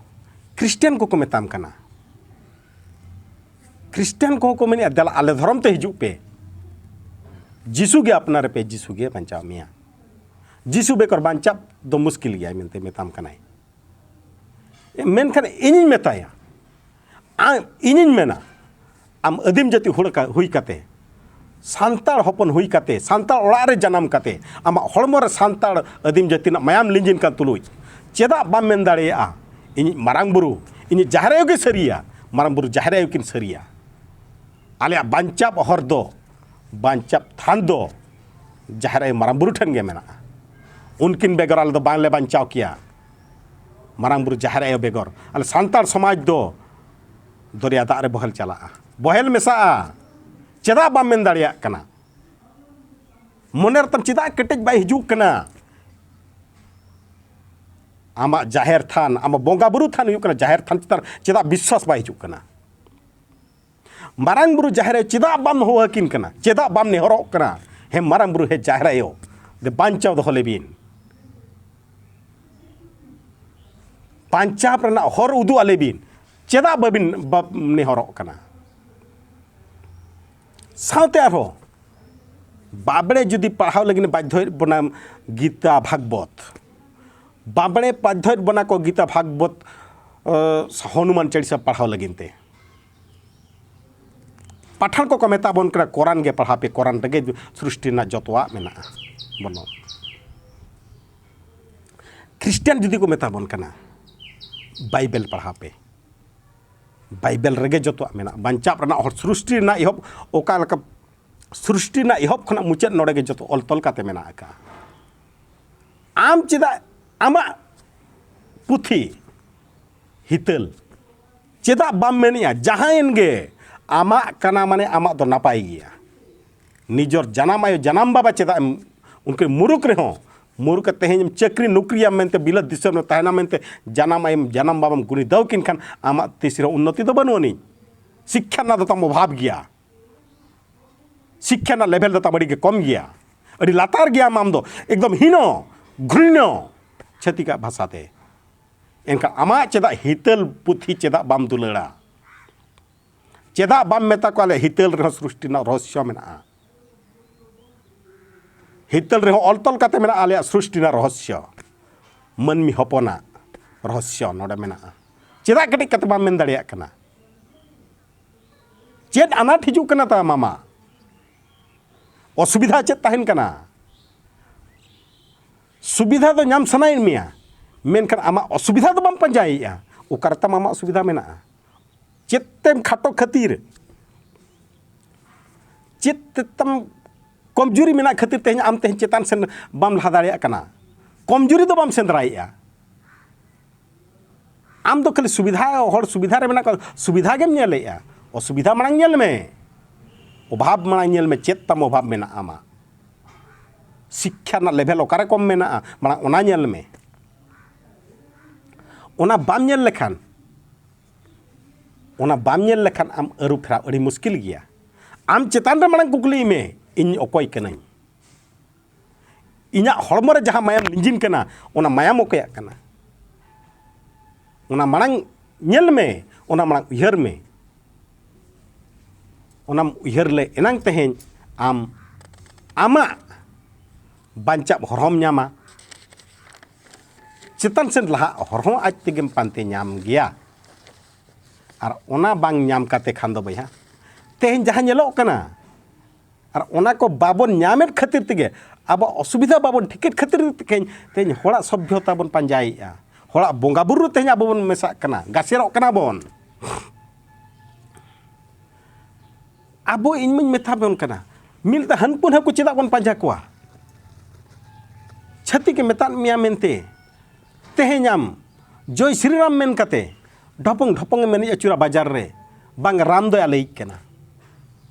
ᱠᱷᱨᱤᱥᱴᱟᱱ ᱠᱚᱠᱚ ᱢᱮᱛᱟᱢ ᱠᱟᱱᱟ, ᱠᱷᱨᱤᱥᱴᱟᱱ ᱠᱚᱦᱚᱸ ᱠᱚ ᱢᱮᱱᱮᱫᱼᱟ, "ᱫᱮᱞᱟ ᱟᱞᱮ ᱫᱷᱚᱨᱚᱢ ᱛᱮ ᱦᱤᱡᱩᱜ ᱯᱮ, ᱡᱤᱥᱩ ᱜᱮ ᱟᱯᱱᱟᱨ ᱯᱮ, ᱡᱤᱥᱩ ᱜᱮ ᱵᱟᱧᱪᱟᱣ ᱢᱮᱭᱟ, ᱡᱤᱥᱩ ᱵᱮᱜᱚᱨ ᱵᱟᱧᱪᱟᱣ ᱫᱚ ᱢᱩᱥᱠᱤᱞ ᱜᱮᱭᱟ" ᱢᱮᱱᱛᱮ ᱢᱮᱛᱟᱢ ᱠᱟᱱᱟᱭ᱾ ᱢᱮᱱᱠᱷᱟᱱ ᱤᱧᱤᱧ ᱢᱮᱛᱟᱭᱟ, ᱟᱢ, ᱤᱧᱤᱧ ᱢᱮᱱᱟ, ᱟᱢ ᱟᱹᱫᱤᱢ ᱡᱟᱹᱛᱤ ᱦᱚᱲ ᱠᱟ-, ᱦᱩᱭ ᱠᱟᱛᱮ, ᱥᱟᱱᱛᱟᱲ ᱦᱚᱯᱚᱱ ᱦᱩᱭ ᱠᱟᱛᱮ, ᱥᱟᱱᱛᱟᱲ ᱚᱲᱟᱜ ᱨᱮ ᱡᱟᱱᱟᱢ ᱠᱟᱛᱮ, ᱟᱢᱟᱜ ᱦᱚᱲᱢᱚ ᱨᱮ ᱥᱟᱱᱛᱟᱲ ᱟᱹᱫᱤᱢ ᱡᱟᱹᱛᱤ ᱨᱮᱱᱟᱜ ᱢᱟᱭᱟᱢ ᱞᱤᱸᱡᱤᱱ ᱠᱟᱱ ᱛᱩᱞᱩᱡ, ᱪᱮᱫᱟᱜ ᱵᱟᱢ ᱢᱮᱱ ᱫᱟᱲᱮᱭᱟᱜᱼᱟ, "ᱤᱧᱤᱡ ᱢᱟᱨᱟᱝ ᱵᱩᱨᱩ, ᱤᱧᱤᱡ ᱡᱟᱦᱮᱨ ᱟᱭᱳ ᱜᱮ ᱥᱟᱹᱨᱤᱭᱟ, ᱢᱟᱨᱟᱝ ᱵᱩᱨᱩ ᱡᱟᱦᱮᱨ ᱟᱭᱳ ᱠᱤᱱ ᱥᱟᱹᱨᱤᱭᱟ"? ᱟᱞᱮᱭᱟᱜ ᱵᱟᱧᱪᱟᱣ ᱦᱚᱨ ᱫᱚ, ᱵᱟᱧᱪᱟᱣ ᱛᱷᱟᱱ ᱫᱚ ᱡᱟᱦᱮᱨ ᱟᱭᱳ ᱢᱟᱨᱟᱝ ᱵᱩᱨᱩ ᱴᱷᱮᱱ ᱜᱮ ᱢᱮᱱᱟᱜᱼᱟ᱾ ᱩᱱᱠᱤᱱ ᱵᱮᱜᱚᱨ ᱟᱞᱮ ᱫᱚ ᱵᱟᱝᱞᱮ ᱵᱟᱧᱪᱟᱣ ᱠᱮᱭᱟ᱾ ᱢᱟᱨᱟᱝ ᱵᱩᱨᱩ ᱡᱟᱦᱮᱨ ᱟᱭᱳ ᱵᱮᱜᱚᱨ ᱟᱞᱮ ᱥᱟᱱᱛᱟᱲ ᱥᱚᱢᱟᱡᱽ ᱫᱚ ᱫᱚᱨᱭᱟ ᱫᱟᱜ ᱨᱮ ᱵᱚᱦᱮᱞ ᱪᱟᱞᱟᱜᱼᱟ, ᱵᱚᱦᱮᱞ ᱢᱮᱥᱟᱜᱼᱟ᱾ ᱪᱮᱫᱟᱜ ᱵᱟᱢ ᱢᱮᱱ ᱫᱟᱲᱮᱭᱟᱜ ᱠᱟᱱᱟ? ᱢᱚᱱᱮ ᱨᱮᱛᱟᱢ ᱪᱮᱫᱟᱜ ᱠᱮᱴᱮᱡ ᱵᱟᱭ ᱦᱤᱡᱩᱜ ᱠᱟᱱᱟ? ᱟᱢᱟᱜ ᱡᱟᱦᱮᱨ ᱛᱷᱟᱱ, ᱟᱢᱟᱜ ᱵᱚᱸᱜᱟ ᱵᱩᱨᱩ ᱛᱷᱟᱱ ᱦᱩᱭᱩᱜ ᱠᱟᱱᱟ ᱡᱟᱦᱮᱨ ᱛᱷᱟᱱ ᱪᱮᱛᱟᱱ ᱪᱮᱫᱟᱜ ᱵᱤᱥᱣᱟᱥ ᱵᱟᱭ ᱦᱤᱡᱩᱜ ᱠᱟᱱᱟ? ᱢᱟᱨᱟᱝ ᱵᱩᱨᱩ ᱡᱟᱦᱮᱨ ᱟᱭᱳ ᱪᱮᱫᱟᱜ ᱵᱟᱢ ᱦᱚᱦᱚ ᱟᱹᱠᱤᱱ ᱠᱟᱱᱟ? ᱪᱮᱫᱟᱜ ᱵᱟᱢ ᱱᱮᱦᱚᱨᱚᱜ ᱠᱟᱱᱟ? ᱦᱮ ᱢᱟᱨᱟᱝ ᱵᱩᱨᱩ, ᱦᱮ ᱡᱟᱦᱮᱨ ᱟᱭᱳ, ᱫᱮ ᱵᱟᱧᱪᱟᱣ ᱫᱚᱦᱚ ᱞᱮᱵᱤᱱ, ᱵᱟᱧᱪᱟᱣ ᱨᱮᱱᱟᱜ ᱦᱚᱨ ᱩᱫᱩᱜ ᱟᱞᱮ ᱵᱤᱱ᱾ ᱪᱮᱫᱟᱜ ᱵᱟᱵᱤᱱ, ᱵᱟᱢ ᱱᱮᱦᱚᱨᱚᱜ ᱠᱟᱱᱟ? ᱥᱟᱶᱛᱮ ᱟᱨᱦᱚᱸ ᱵᱟᱵᱲᱮ ᱡᱩᱫᱤ ᱯᱟᱲᱦᱟᱣ ᱞᱟᱹᱜᱤᱫ ᱵᱟᱫᱽᱫᱷᱚᱭᱮᱫ ᱵᱚᱱᱟ ᱜᱤᱛᱟ ᱵᱷᱟᱜᱽᱵᱚᱛ, ᱵᱟᱵᱲᱮ ᱵᱟᱫᱽᱫᱷᱚᱭᱮᱫ ᱵᱚᱱᱟ ᱠᱚ ᱜᱤᱛᱟ ᱵᱷᱟᱜᱽᱵᱚᱛ, ᱦᱚᱱᱩᱢᱟᱱ ᱪᱟᱲᱤᱥᱟ ᱯᱟᱲᱦᱟᱣ ᱞᱟᱹᱜᱤᱫ ᱛᱮ᱾ ᱯᱟᱴᱷᱟᱱ ᱠᱚᱠᱚ ᱢᱮᱛᱟ ᱵᱚᱱ ᱠᱟᱱᱟ ᱠᱚᱨᱟᱱ ᱜᱮ ᱯᱟᱲᱦᱟᱣ ᱯᱮ, ᱠᱚᱨᱟᱱ ᱨᱮᱜᱮ ᱥᱨᱤᱥᱴᱤ ᱨᱮᱱᱟᱜ ᱡᱚᱛᱚᱣᱟᱜ ᱢᱮᱱᱟᱜᱼᱟ᱾ ᱵᱚᱞᱚ ᱠᱷᱨᱤᱥᱴᱟᱱ ᱡᱩᱫᱤ ᱠᱚ ᱢᱮᱛᱟ ᱵᱚᱱ ᱠᱟᱱᱟ ᱵᱟᱭᱵᱮᱞ ᱯᱟᱲᱦᱟᱣ ᱯᱮ, ᱵᱟᱭᱵᱮᱞ ᱨᱮᱜᱮ ᱡᱚᱛᱚᱣᱟᱜ ᱢᱮᱱᱟᱜᱼᱟ᱾ ᱵᱟᱧᱪᱟᱣ ᱨᱮᱱᱟᱜ ᱦᱚᱨ, ᱥᱨᱤᱥᱴᱤ ᱨᱮᱱᱟᱜ ᱮᱦᱚᱵ ᱚᱠᱟ ᱞᱮᱠᱟ, ᱥᱨᱤᱥᱴᱤ ᱨᱮᱱᱟᱜ ᱮᱦᱚᱵ ᱠᱷᱚᱱᱟᱜ ᱢᱩᱪᱟᱹᱫ ᱱᱚᱰᱮ ᱜᱮ ᱡᱚᱛᱚ ᱚᱞ ᱛᱚᱞ ᱠᱟᱛᱮ ᱢᱮᱱᱟᱜ ᱟᱠᱟᱫᱼᱟ᱾ ᱟᱢ ᱪᱮᱫᱟᱜ ᱟᱢᱟᱜ ᱯᱩᱛᱷᱤ ᱦᱤᱛᱟᱹᱞ ᱪᱮᱫᱟᱜ ᱵᱟᱢ ᱢᱮᱱᱮᱜᱼᱟ? ᱡᱟᱦᱟᱸᱭᱮᱱ ᱜᱮ ᱟᱢᱟᱜ ᱠᱟᱱᱟ ᱢᱟᱱᱮ ᱟᱢᱟᱜ ᱫᱚ ᱱᱟᱯᱟᱭ ᱜᱮᱭᱟ᱾ ᱱᱤᱡᱚᱨ ᱡᱟᱱᱟᱢ ᱟᱭᱳ ᱡᱟᱱᱟᱢ ᱵᱟᱵᱟ ᱪᱮᱫᱟᱜ ᱮᱢ, ᱩᱱᱠᱤᱱ ᱢᱩᱨᱩᱠ ᱨᱮᱦᱚᱸ, ᱢᱩᱨᱩᱠ ᱛᱮᱦᱮᱧ ᱮᱢ ᱪᱟᱹᱠᱨᱤ ᱱᱚᱠᱨᱤᱭᱟᱢ ᱢᱮᱱᱛᱮ ᱵᱤᱞᱟᱹᱛ ᱫᱤᱥᱚᱢ ᱨᱮ ᱛᱟᱦᱮᱱᱟ ᱢᱮᱱᱛᱮ ᱡᱟᱱᱟᱢ ᱟᱭᱳ ᱡᱟᱱᱟᱢ ᱵᱟᱵᱟᱢ ᱜᱩᱱᱤ ᱫᱟᱣ ᱠᱤᱱ ᱠᱷᱟᱱ ᱟᱢᱟᱜ ᱛᱤᱥ ᱨᱮᱦᱚᱸ ᱩᱱᱱᱚᱛᱤ ᱫᱚ ᱵᱟᱹᱱᱩᱜ ᱟᱹᱱᱤᱡ᱾ ᱥᱤᱠᱠᱷᱟ ᱨᱮᱱᱟᱜ ᱫᱚ ᱛᱟᱢ ᱚᱵᱷᱟᱵᱽ ᱜᱮᱭᱟ, ᱥᱤᱠᱠᱷᱟ ᱨᱮᱱᱟᱜ ᱞᱮᱵᱷᱮᱞ ᱫᱚ ᱛᱟᱢ ᱟᱹᱰᱤ ᱜᱮ ᱠᱚᱢ ᱜᱮᱭᱟ, ᱟᱹᱰᱤ ᱞᱟᱛᱟᱨ ᱜᱮᱭᱟᱢ ᱟᱢ ᱫᱚ, ᱮᱠᱫᱚᱢ ᱦᱤᱱᱚ ᱜᱷᱨᱤᱱᱚ ᱪᱷᱟᱹᱛᱤᱠᱟᱜ ᱵᱷᱟᱥᱟᱛᱮ᱾ ᱮᱱᱠᱷᱟᱱ ᱟᱢᱟᱜ ᱪᱮᱫᱟᱜ ᱦᱤᱛᱟᱹᱞ ᱯᱩᱛᱷᱤ ᱪᱮᱫᱟᱜ ᱵᱟᱢ ᱫᱩᱞᱟᱹᱲᱟ? ᱪᱮᱫᱟᱜ ᱵᱟᱢ ᱢᱮᱛᱟ ᱠᱚᱣᱟ ᱟᱞᱮ ᱦᱤᱛᱟᱹᱞ ᱨᱮᱦᱚᱸ ᱥᱨᱤᱥᱴᱤ ᱨᱮᱱᱟᱜ ᱨᱚᱦᱚᱥᱭᱚ ᱢᱮᱱᱟᱜᱼᱟ? ᱦᱤᱛᱟᱹᱞ ᱨᱮᱦᱚᱸ ᱚᱞ ᱛᱚᱞ ᱠᱟᱛᱮ ᱢᱮᱱᱟᱜᱼᱟ ᱟᱞᱮᱭᱟᱜ ᱥᱨᱤᱥᱴᱤ ᱨᱮᱱᱟᱜ ᱨᱚᱦᱚᱥᱭᱚ, ᱢᱟᱹᱱᱢᱤ ᱦᱚᱯᱚᱱᱟᱜ ᱨᱚᱦᱚᱥᱭᱚ ᱱᱚᱰᱮ ᱢᱮᱱᱟᱜᱼᱟ᱾ ᱪᱮᱫᱟᱜ ᱠᱟᱹᱴᱤᱡ ᱠᱟᱛᱮ ᱵᱟᱢ ᱢᱮᱱ ᱫᱟᱲᱮᱭᱟᱜ ᱠᱟᱱᱟ? ᱪᱮᱫ ᱟᱱᱟᱴ ᱦᱤᱡᱩᱜ ᱠᱟᱱᱟ ᱛᱟᱢ ᱟᱢᱟᱜ? ᱚᱥᱩᱵᱤᱫᱷᱟ ᱪᱮᱫ ᱛᱟᱦᱮᱱ ᱠᱟᱱᱟ? ᱥᱩᱵᱤᱫᱷᱟ ᱫᱚ ᱧᱟᱢ ᱥᱟᱱᱟᱭᱮᱫ ᱢᱮᱭᱟ, ᱢᱮᱱᱠᱷᱟᱱ ᱟᱢᱟᱜ ᱚᱥᱩᱵᱤᱫᱷᱟ ᱫᱚ ᱵᱟᱢ ᱯᱟᱸᱡᱟᱭᱮᱫᱼᱟ᱾ ᱚᱠᱟ ᱨᱮᱛᱟᱢ ᱟᱢᱟᱜ ᱥᱩᱵᱤᱫᱷᱟ ᱢᱮᱱᱟᱜᱼᱟ? ᱪᱮᱫ ᱛᱮᱢ ᱠᱷᱟᱴᱚ ᱠᱷᱟᱹᱛᱤᱨ, ᱪᱮᱫ ᱛᱮᱛᱟᱢ ᱠᱚᱢᱡᱩᱨᱤ ᱢᱮᱱᱟᱜ ᱠᱷᱟᱹᱛᱤᱨ ᱛᱮᱦᱮᱧ ᱟᱢ ᱛᱮᱦᱮᱧ ᱪᱮᱛᱟᱱ ᱥᱮᱱ ᱵᱟᱢ ᱞᱟᱦᱟ ᱫᱟᱲᱮᱭᱟᱜ ᱠᱟᱱᱟ? ᱠᱚᱢᱡᱩᱨᱤ ᱫᱚ ᱵᱟᱢ ᱥᱮᱸᱫᱽᱨᱟᱭᱮᱫᱼᱟ᱾ ᱟᱢ ᱫᱚ ᱠᱷᱟᱹᱞᱤ ᱥᱩᱵᱤᱫᱷᱟ, ᱦᱚᱲ ᱥᱩᱵᱤᱫᱷᱟ ᱨᱮ ᱢᱮᱱᱟᱜ ᱠᱚᱣᱟ, ᱥᱩᱵᱤᱫᱷᱟ ᱜᱮᱢ ᱧᱮᱞᱮᱜᱼᱟ᱾ ᱚᱥᱩᱵᱤᱫᱷᱟ ᱢᱟᱲᱟᱝ ᱧᱮᱞ ᱢᱮ, ᱚᱵᱷᱟᱵᱽ ᱢᱟᱲᱟᱝ ᱧᱮᱞ ᱢᱮ, ᱪᱮᱫ ᱛᱟᱢ ᱚᱵᱷᱟᱵᱽ ᱢᱮᱱᱟᱜᱼᱟ ᱟᱢᱟᱜ? ᱥᱤᱠᱠᱷᱟ ᱨᱮᱱᱟᱜ ᱞᱮᱵᱷᱮᱞ ᱚᱠᱟᱨᱮ ᱠᱚᱢ ᱢᱮᱱᱟᱜᱼᱟ, ᱢᱟᱲᱟᱝ ᱚᱱᱟ ᱧᱮᱞ ᱢᱮ᱾ ᱚᱱᱟ ᱵᱟᱢ ᱧᱮᱞ ᱞᱮᱠᱷᱟᱱ, ᱚᱱᱟ ᱵᱟᱢ ᱧᱮᱞ ᱞᱮᱠᱷᱟᱱ ᱟᱢ ᱟᱹᱨᱩ ᱯᱷᱮᱨᱟᱣ ᱟᱹᱰᱤ ᱢᱩᱥᱠᱤᱞ ᱜᱮᱭᱟ᱾ ᱟᱢ ᱪᱮᱛᱟᱱ ᱨᱮ ᱢᱟᱲᱟᱝ ᱠᱩᱠᱞᱤᱭ ᱢᱮ, ᱤᱧ ᱚᱠᱚᱭ ᱠᱟᱹᱱᱟᱹᱧ? ᱤᱧᱟᱹᱜ ᱦᱚᱲᱢᱚ ᱨᱮ ᱡᱟᱦᱟᱸ ᱢᱟᱭᱟᱢ ᱞᱤᱸᱡᱤᱱ ᱠᱟᱱᱟ, ᱚᱱᱟ ᱢᱟᱭᱟᱢ ᱚᱠᱚᱭᱟᱜ ᱠᱟᱱᱟ? ᱚᱱᱟ ᱢᱟᱲᱟᱝ ᱧᱮᱞ ᱢᱮ, ᱚᱱᱟ ᱢᱟᱲᱟᱝ ᱩᱭᱦᱟᱹᱨ ᱢᱮ᱾ ᱚᱱᱟᱢ ᱩᱭᱦᱟᱹᱨ ᱞᱮ ᱮᱱᱟᱝ ᱛᱮᱦᱮᱧ ᱟᱢ ᱟᱢᱟᱜ ᱵᱟᱧᱪᱟᱣ ᱦᱚᱨᱦᱚᱢ ᱧᱟᱢᱟ᱾ ᱪᱮᱛᱟᱱ ᱥᱮᱫ ᱞᱟᱦᱟᱜ ᱦᱚᱨ ᱦᱚᱸ ᱟᱡ ᱛᱮᱜᱮᱢ ᱯᱟᱱᱛᱮ ᱧᱟᱢ ᱜᱮᱭᱟ᱾ ᱟᱨ ᱚᱱᱟ ᱵᱟᱝ ᱧᱟᱢ ᱠᱟᱛᱮ ᱠᱷᱟᱱ ᱫᱚ ᱵᱚᱭᱦᱟ, ᱛᱮᱦᱮᱧ ᱡᱟᱦᱟᱸ ᱧᱮᱞᱚᱜ ᱠᱟᱱᱟ, ᱟᱨ ᱚᱱᱟ ᱠᱚ ᱵᱟᱵᱚᱱ ᱧᱟᱢᱮᱫ ᱠᱷᱟᱹᱛᱤᱨ ᱛᱮᱜᱮ, ᱟᱵᱚᱣᱟᱜ ᱚᱥᱩᱵᱤᱫᱷᱟ ᱵᱟᱵᱚᱱ ᱴᱷᱤᱠᱮᱫ ᱠᱷᱟᱹᱛᱤᱨ ᱛᱮ ᱛᱮᱦᱮᱧ, ᱛᱮᱦᱮᱧ ᱦᱚᱲᱟᱜ ᱥᱚᱵᱷᱭᱚᱛᱟ ᱵᱚᱱ ᱯᱟᱸᱡᱟᱭᱮᱫᱼᱟ, ᱦᱚᱲᱟᱜ ᱵᱚᱸᱜᱟ ᱵᱩᱨᱩ ᱨᱮ ᱛᱮᱦᱮᱧ ᱟᱵᱚ ᱵᱚᱱ ᱢᱮᱥᱟᱜ ᱠᱟᱱᱟ, ᱜᱟᱥᱮᱨᱚᱜ ᱠᱟᱱᱟ ᱵᱚᱱ᱾ ᱟᱵᱚ, ᱤᱧ ᱢᱟᱧ ᱢᱮᱛᱟ ᱵᱚᱱ ᱠᱟᱱᱟ, ᱢᱤᱫ ᱫᱷᱟᱣ ᱦᱟᱹᱱᱠᱩ ᱱᱟᱹᱠᱩ ᱪᱮᱫᱟᱜ ᱵᱚᱱ ᱯᱟᱸᱡᱟ ᱠᱚᱣᱟ? ᱪᱷᱟᱹᱛᱤᱠᱮ ᱢᱮᱛᱟᱫ ᱢᱮᱭᱟ ᱢᱮᱱᱛᱮ, ᱛᱮᱦᱮᱧ ᱟᱢ ᱡᱚᱭ ᱥᱨᱤᱨᱟᱢ ᱢᱮᱱ ᱠᱟᱛᱮ ᱰᱷᱚᱯᱚᱝ ᱰᱷᱚᱯᱚᱝ ᱮᱢ ᱮᱱᱮᱡ ᱟᱹᱪᱩᱨᱟ ᱵᱟᱡᱟᱨ ᱨᱮ, ᱵᱟᱝ, ᱨᱟᱢ ᱫᱚᱭ ᱟᱞᱮᱭᱤᱡ ᱠᱟᱱᱟ᱾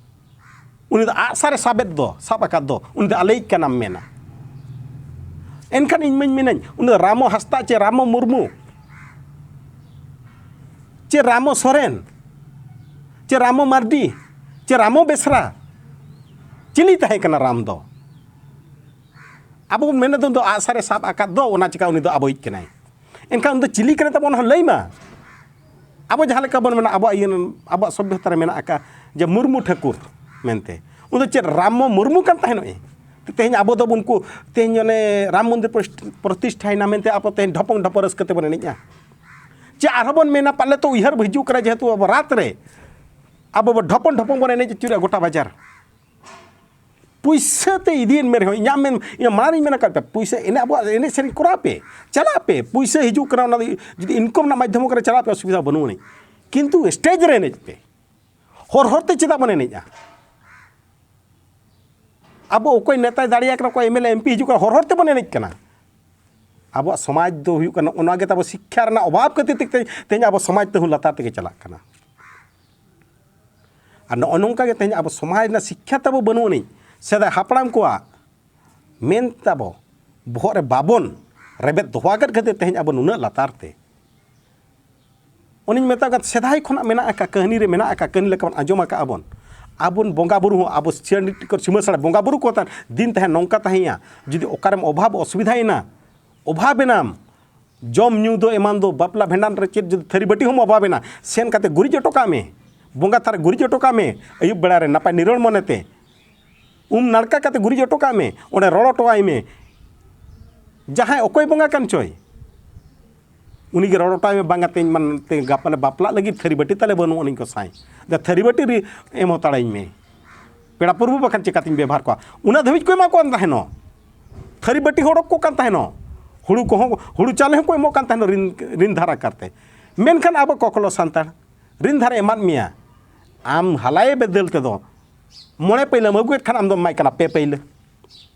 ᱩᱱᱤ ᱫᱚ ᱟᱜᱼᱥᱟᱨᱮ ᱥᱟᱵᱮᱫ ᱫᱚ, ᱥᱟᱵ ᱟᱠᱟᱫ ᱫᱚ, ᱩᱱᱤ ᱫᱚ ᱟᱞᱮᱭᱤᱡ ᱠᱟᱱᱟᱢ ᱢᱮᱱᱟ᱾ ᱮᱱᱠᱷᱟᱱ ᱤᱧ ᱢᱟᱧ ᱢᱮᱱᱟᱹᱧ, ᱩᱱᱤ ᱫᱚ ᱨᱟᱢᱚ ᱦᱟᱸᱥᱫᱟ ᱪᱮ ᱨᱟᱢᱚ ᱢᱩᱨᱢᱩ ᱪᱮ ᱨᱟᱢᱚ ᱥᱚᱨᱮᱱ ᱪᱮ ᱨᱟᱢᱚ ᱢᱟᱨᱰᱤ ᱪᱮ ᱨᱟᱢᱚ ᱵᱮᱥᱨᱟ, ᱪᱤᱞᱤ ᱛᱟᱦᱮᱸ ᱠᱟᱱᱟ ᱨᱟᱢ ᱫᱚ? ᱟᱵᱚ ᱵᱚᱱ ᱢᱮᱱᱮᱫ ᱫᱚ ᱟᱜᱼᱥᱟᱨᱮ ᱥᱟᱵ ᱟᱠᱟᱫ ᱫᱚ, ᱚᱱᱟ ᱪᱤᱠᱟ ᱩᱱᱤ ᱫᱚ ᱟᱵᱚᱭᱤᱡ ᱠᱟᱱᱟᱭ? ᱮᱱᱠᱷᱟᱱ ᱩᱱᱤ ᱫᱚ ᱪᱤᱞᱤ ᱠᱟᱱᱟᱭ ᱛᱟᱵᱚᱱ, ᱚᱱᱟ ᱦᱚᱸ ᱞᱟᱹᱭ ᱢᱟ᱾ ᱟᱵᱚ ᱡᱟᱦᱟᱸ ᱞᱮᱠᱟ ᱵᱚᱱ ᱢᱮᱱᱟ, ᱟᱵᱚᱣᱟᱜ ᱤᱭᱟᱹ, ᱟᱵᱚᱣᱟᱜ ᱥᱚᱵᱷᱭᱚᱛᱟ ᱨᱮ ᱢᱮᱱᱟᱜ ᱟᱠᱟᱫ ᱡᱮ ᱢᱩᱨᱢᱩ ᱴᱷᱟᱹᱠᱩᱨ ᱢᱮᱱᱛᱮ, ᱩᱱᱤ ᱫᱚ ᱪᱮᱫ ᱨᱟᱢᱚ ᱢᱩᱨᱢᱩ ᱠᱟᱱ ᱛᱟᱦᱮᱱᱚᱜ ᱮ? ᱛᱮᱦᱮᱧ ᱟᱵᱚ ᱫᱚ ᱩᱱᱠᱩ, ᱛᱮᱦᱮᱧ ᱚᱱᱮ ᱨᱟᱢ ᱢᱚᱱᱫᱤᱨ ᱯᱨᱚᱛᱤᱥ-, ᱯᱨᱚᱛᱤᱥᱴᱷᱟᱭᱮᱱᱟ ᱢᱮᱱᱛᱮ ᱟᱵᱚ ᱛᱮᱦᱮᱧ ᱰᱷᱚᱯᱚᱝ ᱰᱷᱚᱯᱚᱝ ᱨᱟᱹᱥᱠᱟᱹ ᱛᱮᱵᱚᱱ ᱮᱱᱮᱡᱼᱟ᱾ ᱪᱮ ᱟᱨᱦᱚᱸ ᱵᱚᱱ ᱢᱮᱱᱟ, ᱯᱟᱞᱮ ᱛᱚ ᱩᱭᱦᱟᱹᱨ ᱦᱤᱡᱩᱜ ᱠᱟᱱᱟ, ᱡᱮᱦᱮᱛᱩ ᱟᱵᱚ ᱨᱟᱛ ᱨᱮ ᱟᱵᱚ ᱵᱚ ᱰᱷᱚᱯᱚᱝ ᱰᱷᱚᱯᱚᱝ ᱵᱚᱱ ᱮᱱᱮᱡ ᱟᱹᱪᱩᱨᱮᱜᱼᱟ ᱜᱚᱴᱟ ᱵᱟᱡᱟᱨ᱾ ᱯᱩᱭᱥᱟᱹ ᱛᱮ ᱤᱫᱤᱭᱮᱱ ᱢᱮ ᱨᱮᱦᱚᱸ, ᱤᱧᱟᱹᱜ ᱢᱮᱱ, ᱤᱧᱟᱹᱜ ᱢᱟᱲᱟᱝ ᱨᱤᱧ ᱢᱮᱱ ᱟᱠᱟᱫ ᱯᱮ, ᱯᱩᱭᱥᱟᱹ ᱮᱱᱮᱡ, ᱟᱵᱚᱣᱟᱜ ᱮᱱᱮᱡ ᱥᱮᱨᱮᱧ ᱠᱚᱨᱟᱣ ᱯᱮ, ᱪᱟᱞᱟᱜ ᱯᱮ, ᱯᱩᱭᱥᱟᱹ ᱦᱤᱡᱩᱜ ᱠᱟᱱᱟ, ᱚᱱᱟ ᱫᱚ ᱡᱩᱫᱤ ᱤᱱᱠᱚᱢ ᱨᱮᱱᱟᱜ ᱢᱟᱫᱽᱫᱷᱚᱢ ᱠᱟᱱᱟ, ᱪᱟᱞᱟᱜ ᱯᱮ, ᱚᱥᱩᱵᱤᱫᱷᱟ ᱵᱟᱹᱱᱩᱜ ᱟᱹᱱᱤᱡ᱾ ᱠᱤᱱᱛᱩ ᱥᱴᱮᱡᱽ ᱨᱮ ᱮᱱᱮᱡ ᱯᱮ᱾ ᱦᱚᱨ ᱦᱚᱨ ᱛᱮ ᱪᱮᱫᱟᱜ ᱵᱚᱱ ᱮᱱᱮᱡᱼᱟ? ᱟᱵᱚ ᱚᱠᱚᱭ ᱱᱮᱛᱟᱭ ᱫᱟᱲᱮᱭᱟᱜ ᱠᱟᱱᱟ, ᱚᱠᱚᱭ M L A, M P ᱦᱤᱡᱩᱜ ᱠᱟᱱᱟ, ᱦᱚᱨ ᱦᱚᱨ ᱛᱮᱵᱚᱱ ᱮᱱᱮᱡ ᱠᱟᱱᱟ᱾ ᱟᱵᱚᱣᱟᱜ ᱥᱚᱢᱟᱡᱽ ᱫᱚ ᱦᱩᱭᱩᱜ ᱠᱟᱱᱟ, ᱱᱚᱜᱼᱚ ᱱᱚᱣᱟ ᱜᱮ ᱛᱟᱵᱚ ᱥᱤᱠᱠᱷᱟ ᱨᱮᱱᱟᱜ ᱚᱵᱷᱟᱵᱽ ᱠᱷᱟᱹᱛᱤᱨ ᱛᱮ ᱛᱮᱦᱮᱧ ᱟᱵᱚ ᱥᱚᱢᱟᱡᱽ ᱛᱮᱦᱚᱸ ᱞᱟᱛᱟᱨ ᱛᱮᱜᱮ ᱪᱟᱞᱟᱜ ᱠᱟᱱᱟ᱾ ᱟᱨ ᱱᱚᱜᱼᱚ ᱱᱚᱝᱠᱟ ᱜᱮ ᱛᱮᱦᱮᱧ ᱟᱵᱚ ᱥᱚᱢᱟᱡᱽ ᱨᱮᱱᱟᱜ ᱥᱤᱠᱠᱷᱟ ᱛᱟᱵᱚ ᱵᱟᱹᱱᱩᱜ ᱟᱹᱱᱤᱡ, ᱥᱮᱫᱟᱭ ᱦᱟᱯᱲᱟᱢ ᱠᱚᱣᱟᱜ ᱢᱮᱱ ᱛᱟᱵᱚ ᱵᱚᱦᱚᱜ ᱨᱮ ᱵᱟᱵᱚᱱ ᱨᱮᱵᱮᱫ ᱫᱚᱦᱚ ᱟᱠᱟᱫ ᱠᱷᱟᱹᱛᱤᱨ ᱛᱮᱦᱮᱧ ᱟᱵᱚ ᱱᱩᱱᱟᱹᱜ ᱞᱟᱛᱟᱨ ᱛᱮ᱾ ᱩᱱᱤᱧ ᱢᱮᱛᱟ ᱠᱟᱫ, ᱥᱮᱫᱟᱭ ᱠᱷᱚᱱᱟᱜ ᱢᱮᱱᱟᱜ ᱟᱠᱟᱫ, ᱠᱟᱹᱦᱱᱤ ᱨᱮ ᱢᱮᱱᱟᱜ ᱟᱠᱟᱫ, ᱠᱟᱹᱦᱱᱤ ᱞᱮᱠᱟ ᱵᱚᱱ ᱟᱸᱡᱚᱢ ᱟᱠᱟᱫᱼᱟ ᱵᱚᱱ᱾ ᱟᱵᱚ ᱵᱚᱸᱜᱟ ᱵᱩᱨᱩ ᱦᱚᱸ ᱟᱵᱚ ᱥᱤᱢᱟᱹ ᱥᱟᱲᱟ ᱵᱚᱸᱜᱟ ᱵᱩᱨᱩ ᱠᱚ ᱛᱟᱦᱮᱱ ᱫᱤᱱ ᱛᱟᱦᱮᱸ ᱱᱚᱝᱠᱟ ᱛᱟᱦᱮᱸᱭᱟ, ᱡᱩᱫᱤ ᱚᱠᱟᱨᱮᱢ ᱚᱵᱷᱟᱵ ᱚᱥᱩᱵᱤᱫᱷᱟᱭᱮᱱᱟ, ᱚᱵᱷᱟᱵ ᱮᱱᱟᱢ, ᱡᱚᱢ ᱧᱩ ᱫᱚ ᱮᱢᱟᱱ ᱫᱚ ᱵᱟᱯᱞᱟ ᱵᱷᱟᱸᱰᱟᱱ ᱨᱮ ᱪᱮᱫ ᱡᱩᱫᱤ ᱛᱷᱟᱹᱨᱤ ᱵᱟᱹᱴᱤ ᱦᱚᱸᱢ ᱚᱵᱷᱟᱵ ᱮᱱᱟ, ᱥᱮᱱ ᱠᱟᱛᱮ ᱜᱩᱨᱤᱡ ᱦᱚᱴᱚ ᱠᱟᱜ ᱢᱮ, ᱵᱚᱸᱜᱟ ᱛᱷᱟᱱ ᱨᱮ ᱜᱩᱨᱤᱡ ᱦᱚᱴᱚ ᱠᱟᱜ ᱢᱮ, ᱟᱹᱭᱩᱵ ᱵᱮᱲᱟ ᱨᱮ ᱱᱟᱯᱟᱭ ᱱᱤᱨᱚᱲ ᱢᱚᱱᱮᱛᱮ᱾ ᱩᱢ ᱱᱟᱲᱠᱟ ᱠᱟᱛᱮ ᱜᱩᱨᱤᱡ ᱦᱚᱴᱚ ᱠᱟᱜ ᱢᱮ, ᱚᱸᱰᱮ ᱨᱚᱲ ᱦᱚᱴᱚ ᱟᱭ ᱢᱮ, ᱡᱟᱦᱟᱸᱭ ᱚᱠᱚᱭ ᱵᱚᱸᱜᱟ ᱠᱟᱱ ᱪᱚᱭ, ᱩᱱᱤ ᱜᱮ ᱨᱚᱲ ᱦᱚᱴᱚ ᱟᱭ ᱢᱮ, ᱵᱟᱝᱟ ᱛᱮᱦᱮᱧ ᱢᱟᱱ ᱛᱮ ᱜᱟᱯᱟ ᱞᱮ ᱵᱟᱯᱞᱟᱜ ᱞᱟᱹᱜᱤᱫ, ᱛᱷᱟᱹᱨᱤ ᱵᱟᱹᱴᱤ ᱛᱟᱞᱮ ᱵᱟᱹᱱᱩᱜ ᱟᱹᱱᱤᱡ ᱜᱚᱸᱥᱟᱭ, ᱫᱟ ᱛᱷᱟᱹᱨᱤ ᱵᱟᱹᱴᱤ ᱨᱮ ᱮᱢ ᱦᱟᱛᱟᱲᱟᱹᱧ ᱢᱮ, ᱯᱮᱲᱟ ᱯᱨᱚᱵᱷᱩ ᱵᱟᱠᱷᱟᱱ ᱪᱮᱠᱟᱛᱤᱧ ᱵᱮᱵᱷᱟᱨ ᱠᱚᱣᱟ᱾ ᱚᱱᱟ ᱫᱷᱟᱹᱵᱤᱡ ᱠᱚ ᱮᱢᱟ ᱠᱚ ᱠᱟᱱ ᱛᱟᱦᱮᱱᱚᱜ, ᱛᱷᱟᱹᱨᱤ ᱵᱟᱹᱴᱤ ᱦᱚᱸ ᱚᱰᱚᱠ ᱠᱚ ᱠᱟᱱ ᱛᱟᱦᱮᱱᱚᱜ, ᱦᱩᱲᱩ ᱠᱚᱦᱚᱸ, ᱦᱩᱲᱩ ᱪᱟᱣᱞᱮ ᱦᱚᱸᱠᱚ ᱮᱢᱚᱜ ᱠᱟᱱ ᱛᱟᱦᱮᱱᱚᱜ ᱨᱤᱱ, ᱨᱤᱱ ᱫᱷᱟᱨ ᱟᱠᱟᱨ ᱛᱮ᱾ ᱢᱮᱱᱠᱷᱟᱱ ᱟᱵᱚ ᱠᱚᱠᱞᱚ ᱥᱟᱱᱛᱟᱲ ᱨᱤᱱ ᱫᱷᱟᱨᱮ ᱮᱢᱟᱫ ᱢᱮᱭᱟ, ᱟᱢ ᱦᱟᱞᱟᱭᱮ ᱵᱮᱫᱟᱹᱞ ᱛᱮᱫᱚ ᱢᱚᱬᱮ ᱯᱟᱹᱭᱞᱟᱹᱢ ᱟᱹᱜᱩᱭᱮᱫ ᱠᱷᱟᱱ ᱟᱢ ᱫᱚᱢ ᱮᱢᱟᱭ ᱠᱟᱱᱟ ᱯᱮ ᱯᱟᱹᱭᱞᱟᱹ᱾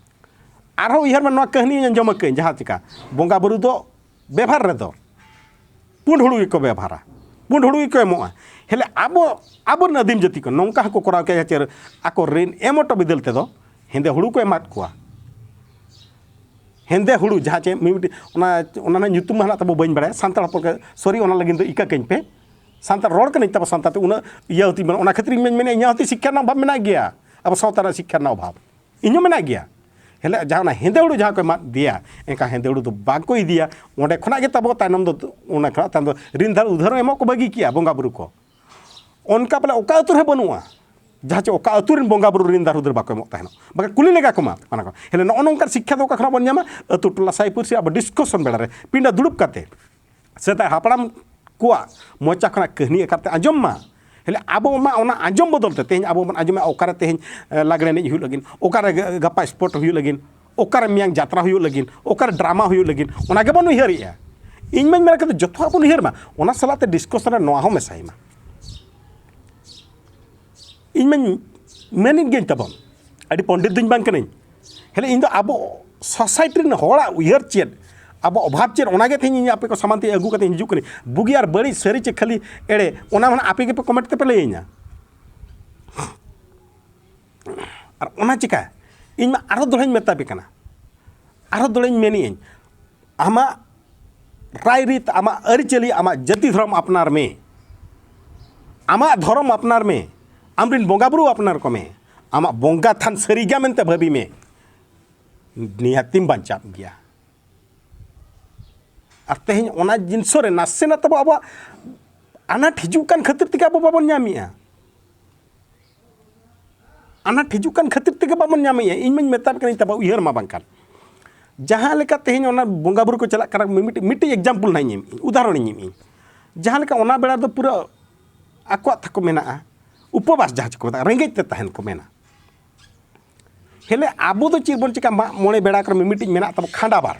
ᱟᱨᱦᱚᱸ ᱩᱭᱦᱟᱹᱨ ᱢᱮ, ᱱᱚᱣᱟ ᱠᱟᱹᱦᱱᱤᱧ ᱟᱸᱡᱚᱢ ᱟᱠᱟᱫᱟᱹᱧ, ᱡᱟᱦᱟᱸ ᱪᱤᱠᱟ ᱵᱚᱸᱜᱟ ᱵᱩᱨᱩ ᱫᱚ ᱵᱮᱵᱷᱟᱨ ᱨᱮᱫᱚ ᱯᱩᱸᱰ ᱦᱩᱲᱩ ᱜᱮᱠᱚ ᱵᱮᱵᱷᱟᱨᱟ, ᱯᱩᱸᱰ ᱦᱩᱲᱩ ᱜᱮᱠᱚ ᱮᱢᱚᱜᱼᱟ᱾ ᱦᱮᱞᱮ ᱟᱵᱚ, ᱟᱵᱚᱨᱮᱱ ᱟᱹᱫᱤᱢ ᱡᱟᱹᱛᱤ ᱠᱚ ᱱᱚᱝᱠᱟ ᱦᱚᱸᱠᱚ ᱠᱚᱨᱟᱣ ᱠᱮᱫᱟ, ᱪᱮᱫ ᱟᱠᱚ ᱨᱤᱱ ᱮᱢ ᱦᱚᱴᱚ ᱵᱤᱫᱟᱹᱞ ᱛᱮᱫᱚ ᱦᱮᱸᱫᱮ ᱦᱩᱲᱩ ᱠᱚ ᱮᱢᱟᱫ ᱠᱚᱣᱟ᱾ ᱦᱮᱸᱫᱮ ᱦᱩᱲᱩ ᱡᱟᱦᱟᱸ ᱪᱮ ᱢᱤᱢᱤᱫᱴᱤᱡ ᱚᱱᱟ, ᱚᱱᱟ ᱨᱮᱱᱟᱜ ᱧᱩᱛᱩᱢ ᱢᱟ ᱦᱟᱸᱜ ᱛᱟᱵᱚ ᱵᱟᱹᱧ ᱵᱟᱲᱟᱭᱟ, ᱥᱟᱱᱛᱟᱲ ᱦᱚᱯᱚᱱ ᱠᱚ, ᱥᱚᱨᱤ, ᱚᱱᱟ ᱞᱟᱹᱜᱤᱫ ᱫᱚ ᱤᱠᱟᱹ ᱠᱟᱹᱧ ᱯᱮ᱾ ᱥᱟᱱᱛᱟᱲ ᱨᱚᱲ ᱠᱟᱹᱱᱟᱹᱧ, ᱛᱟᱵᱚ ᱥᱟᱱᱛᱟᱲ ᱛᱮ ᱩᱱᱟᱹᱜ ᱤᱭᱟᱹ ᱦᱚᱛᱤᱧ ᱵᱟᱹᱱᱩᱜ, ᱚᱱᱟ ᱠᱷᱟᱹᱛᱤᱨ ᱤᱧ ᱢᱟᱧ ᱢᱮᱱᱮᱫᱼᱟ, ᱤᱧᱟᱹᱜ ᱦᱚᱸᱛᱤ ᱥᱤᱠᱠᱷᱟ ᱨᱮᱱᱟᱜ ᱚᱵᱷᱟᱵᱽ ᱢᱮᱱᱟᱜ ᱜᱮᱭᱟ, ᱟᱵᱚ ᱥᱟᱶᱛᱟ ᱨᱮᱱᱟᱜ ᱥᱤᱠᱠᱷᱟ ᱨᱮᱱᱟᱜ ᱚᱵᱷᱟᱵᱽ ᱤᱧ ᱦᱚᱸ ᱢᱮᱱᱟᱜ ᱜᱮᱭᱟ᱾ ᱦᱮᱞᱮ ᱡᱟᱦᱟᱸ ᱚᱱᱟ ᱦᱮᱸᱫᱮ ᱦᱩᱲᱩ ᱡᱟᱦᱟᱸ ᱠᱚ ᱮᱢᱟᱫ ᱫᱮᱭᱟ, ᱮᱱᱠᱷᱟᱱ ᱦᱮᱸᱫᱮ ᱦᱩᱲᱩ ᱫᱚ ᱵᱟᱝ ᱠᱚ ᱤᱫᱤᱭᱟ᱾ ᱚᱸᱰᱮ ᱠᱷᱚᱱᱟᱜ ᱜᱮ ᱛᱟᱵᱚ ᱛᱟᱭᱱᱚᱢ ᱫᱚ, ᱚᱱᱟ ᱠᱷᱚᱱᱟᱜ ᱛᱟᱭᱱᱚᱢ ᱫᱚ ᱨᱤᱱ ᱫᱷᱟᱨ ᱩᱫᱷᱟᱹᱨ ᱦᱚᱸ ᱮᱢᱚᱜ ᱠᱚ ᱵᱟᱹᱜᱤ ᱠᱮᱜᱼᱟ ᱵᱚᱸᱜᱟ ᱵᱩᱨᱩ ᱠᱚ᱾ ᱚᱱᱠᱟ ᱵᱚᱞᱮ ᱚᱠᱟ ᱟᱹᱛᱩ ᱨᱮᱦᱚᱸ ᱵᱟᱹᱱᱩᱜᱼᱟ, ᱡᱟᱦᱟᱸ ᱪᱮ ᱚᱠᱟ ᱟᱹᱛᱩ ᱨᱮᱱ ᱵᱚᱸᱜᱟ ᱵᱩᱨᱩ ᱨᱤᱱ ᱫᱷᱟᱨ ᱩᱫᱷᱟᱹᱨ ᱵᱟᱠᱚ ᱮᱢᱚᱜ ᱛᱟᱦᱮᱱᱚᱜ, ᱵᱟᱠᱷᱟᱱ ᱠᱩᱞᱤ ᱞᱮᱜᱟ ᱠᱚᱢᱟ ᱚᱱᱟ ᱠᱚ᱾ ᱦᱮᱞᱮ ᱱᱚᱜᱼᱚ ᱱᱚᱝᱠᱟᱱ ᱥᱤᱠᱠᱷᱟ ᱫᱚ ᱚᱠᱟ ᱠᱷᱚᱱᱟᱜ ᱵᱚᱱ ᱧᱟᱢᱟ? ᱟᱹᱛᱩ ᱴᱚᱞᱟ ᱥᱟᱭ ᱯᱩᱲᱥᱤ ᱟᱵᱚ ᱰᱤᱥᱠᱚᱥᱚᱱ ᱵᱮᱲᱟ ᱨᱮ ᱯᱤᱸᱰᱟᱹ ᱫᱩᱲᱩᱵ ᱠᱟᱛᱮ ᱥᱮᱫᱟᱭ ᱦᱟᱯᱲᱟᱢ ᱠᱚᱣᱟᱜ ᱢᱚᱪᱟ ᱠᱷᱚᱱᱟᱜ ᱠᱟᱹᱦᱱᱤ ᱟᱠᱟᱨ ᱛᱮ ᱟᱸᱡᱚᱢ ᱢᱟ᱾ ᱦᱮᱞᱮ ᱟᱵᱚ ᱢᱟ ᱚᱱᱟ ᱟᱸᱡᱚᱢ ᱵᱚᱫᱚᱞ ᱛᱮ ᱛᱮᱦᱮᱧ ᱟᱵᱚ ᱵᱚᱱ ᱟᱸᱡᱚᱢᱮᱫᱼᱟ, ᱚᱠᱟᱨᱮ ᱛᱮᱦᱮᱧ, ᱮ, ᱞᱟᱜᱽᱲᱮ ᱮᱱᱮᱡ ᱦᱩᱭᱩᱜ ᱞᱟᱹᱜᱤᱫ, ᱚᱠᱟᱨᱮ ᱜᱟ-, ᱜᱟᱯᱟ ᱥᱯᱳᱨᱴ ᱦᱩᱭᱩᱜ ᱞᱟᱹᱜᱤᱫ, ᱚᱠᱟᱨᱮ ᱢᱮᱭᱟᱝ ᱡᱟᱛᱨᱟ ᱦᱩᱭᱩᱜ ᱞᱟᱹᱜᱤᱫ, ᱚᱠᱟᱨᱮ ᱰᱨᱟᱢᱟ ᱦᱩᱭᱩᱜ ᱞᱟᱹᱜᱤᱫ, ᱚᱱᱟ ᱜᱮᱵᱚᱱ ᱩᱭᱦᱟᱹᱨᱮᱜᱼᱟ᱾ ᱤᱧ ᱢᱟᱧ ᱢᱮᱱ ᱠᱟᱫᱟ ᱡᱚᱛᱚᱣᱟᱜ ᱵᱚᱱ ᱩᱭᱦᱟᱹᱨ ᱢᱟ, ᱚᱱᱟ ᱥᱟᱞᱟᱜ ᱛᱮ ᱰᱤᱥᱠᱚᱥᱚᱱ ᱨᱮ ᱱᱚᱣᱟ ᱦᱚᱸ ᱢᱮᱥᱟᱭ ᱢᱟ᱾ ᱤᱧ ᱢᱟᱧ ᱢᱮᱱᱮᱫ ᱜᱤᱭᱟᱹᱧ ᱛᱟᱵᱚᱱ, ᱟᱹᱰᱤ ᱯᱚᱱᱰᱤᱛ ᱫᱚᱧ ᱵᱟᱝ ᱠᱟᱹᱱᱟᱹᱧ᱾ ᱦᱮᱞᱮ ᱤᱧ ᱫᱚ ᱟᱵᱚ ᱥᱳᱥᱟᱭᱴᱤ ᱨᱮᱱ ᱦᱚᱲᱟᱜ ᱩᱭᱦᱟᱹᱨ ᱪᱮᱫ, ᱟᱵᱚ ᱚᱵᱷᱟᱵᱽ ᱪᱮᱫ, ᱚᱱᱟᱜᱮ ᱛᱮᱦᱮᱧ ᱤᱧ ᱟᱯᱮ ᱠᱚ ᱥᱟᱢᱟᱝ ᱛᱮ ᱟᱹᱜᱩ ᱠᱟᱛᱮ ᱤᱧ ᱦᱤᱡᱩᱜ ᱠᱟᱹᱱᱟᱹᱧ᱾ ᱵᱩᱜᱤ ᱟᱨ ᱵᱟᱹᱲᱤᱡ, ᱥᱟᱹᱨᱤ ᱪᱮ ᱠᱷᱟᱹᱞᱤ ᱮᱲᱮ, ᱚᱱᱟ ᱢᱟ ᱱᱟᱦᱟᱜ ᱟᱯᱮ ᱜᱮᱯᱮ ᱠᱚᱢᱮᱱᱴ ᱛᱮᱯᱮ ᱞᱟᱹᱭᱟᱹᱧᱟ᱾ ᱟᱨ ᱚᱱᱟ ᱪᱤᱠᱟ ᱤᱧ ᱢᱟ ᱟᱨᱦᱚᱸ ᱫᱚᱦᱲᱟᱧ ᱢᱮᱛᱟ ᱯᱮ ᱠᱟᱱᱟ, ᱟᱨᱦᱚᱸ ᱫᱚᱦᱲᱟᱧ ᱢᱮᱱᱮᱜᱼᱟᱹᱧ, ᱟᱢᱟᱜ ᱨᱟᱭᱨᱤᱛ, ᱟᱢᱟᱜ ᱟᱹᱨᱤᱪᱟᱹᱞᱤ, ᱟᱢᱟᱜ ᱡᱟᱹᱛᱤ ᱫᱷᱚᱨᱚᱢ ᱟᱯᱱᱟᱨ ᱢᱮ, ᱟᱢᱟᱜ ᱫᱷᱚᱨᱚᱢ ᱟᱯᱱᱟᱨ ᱢᱮ, ᱟᱢᱨᱮᱱ ᱵᱚᱸᱜᱟ ᱵᱩᱨᱩ ᱟᱯᱱᱟᱨ ᱠᱚᱢᱮ, ᱟᱢᱟᱜ ᱵᱚᱸᱜᱟ ᱛᱷᱟᱱ ᱥᱟᱹᱨᱤ ᱜᱮᱭᱟ ᱢᱮᱱᱛᱮ ᱵᱷᱟᱹᱵᱤ ᱢᱮ, ᱱᱤᱦᱟᱹᱛᱤᱢ ᱵᱟᱧᱪᱟᱜ ᱜᱮᱭᱟ᱾ ᱟᱨ ᱛᱮᱦᱮᱧ ᱚᱱᱟ ᱡᱤᱱᱤᱥ ᱨᱮ ᱱᱟᱥᱮᱱᱟᱜ ᱛᱟᱵᱚ ᱟᱵᱚᱣᱟᱜ ᱟᱱᱟᱴ ᱦᱤᱡᱩᱜ ᱠᱟᱱ ᱠᱷᱟᱹᱛᱤᱨ ᱛᱮᱜᱮ ᱟᱵᱚ ᱵᱟᱵᱚᱱ ᱧᱟᱢᱮᱜᱼᱟ᱾ ᱟᱱᱟᱴ ᱦᱤᱡᱩᱜ ᱠᱟᱱ ᱠᱷᱟᱹᱛᱤᱨ ᱛᱮᱜᱮ ᱵᱟᱵᱚᱱ ᱧᱟᱢᱮᱜᱼᱟ᱾ ᱤᱧ ᱢᱟᱧ ᱢᱮᱛᱟᱢ ᱠᱟᱱᱟ, ᱛᱟᱵᱚ ᱩᱭᱦᱟᱹᱨ ᱢᱟ ᱵᱟᱝᱠᱷᱟᱱ, ᱡᱟᱦᱟᱸ ᱞᱮᱠᱟ ᱛᱮᱦᱮᱧ ᱚᱱᱟ ᱵᱚᱸᱜᱟ ᱵᱩᱨᱩ ᱠᱚ ᱪᱟᱞᱟᱜ ᱠᱟᱱᱟ, ᱢᱤᱢᱤᱫᱴᱤᱡ, ᱢᱤᱫᱴᱤᱡ ᱮᱠᱡᱟᱢᱯᱚᱞ ᱱᱟᱦᱟᱜ ᱤᱧ ᱮᱢᱮᱜᱼᱟᱹᱧ, ᱩᱫᱟᱦᱚᱨᱚᱱ ᱤᱧ ᱮᱢᱮᱜᱼᱟᱹᱧ᱾ ᱡᱟᱦᱟᱸ ᱞᱮᱠᱟ ᱚᱱᱟ ᱵᱮᱲᱟ ᱫᱚ ᱯᱩᱨᱟᱹ ᱟᱠᱚᱣᱟᱜ ᱛᱟᱠᱚ ᱢᱮᱱᱟᱜᱼᱟ, ᱩᱯᱚᱵᱟᱥ ᱡᱟᱦᱟᱸ ᱪᱮᱠᱚ ᱢᱮᱛᱟᱜᱼᱟ, ᱨᱮᱸᱜᱮᱡ ᱛᱮ ᱛᱟᱦᱮᱱ ᱠᱚ ᱢᱮᱱᱟ᱾ ᱦᱮᱞᱮ ᱟᱵᱚ ᱫᱚ ᱪᱮᱫ ᱵᱚᱱ ᱪᱤᱠᱟ? ᱢᱟᱜ ᱢᱚᱬᱮ ᱵᱮᱲᱟ ᱠᱚᱨᱮ ᱢᱤᱢᱤᱫᱴᱤᱡ ᱢᱮᱱᱟᱜ ᱛᱟᱵᱚ ᱠᱷᱟᱸᱰᱟ ᱵᱟᱨ᱾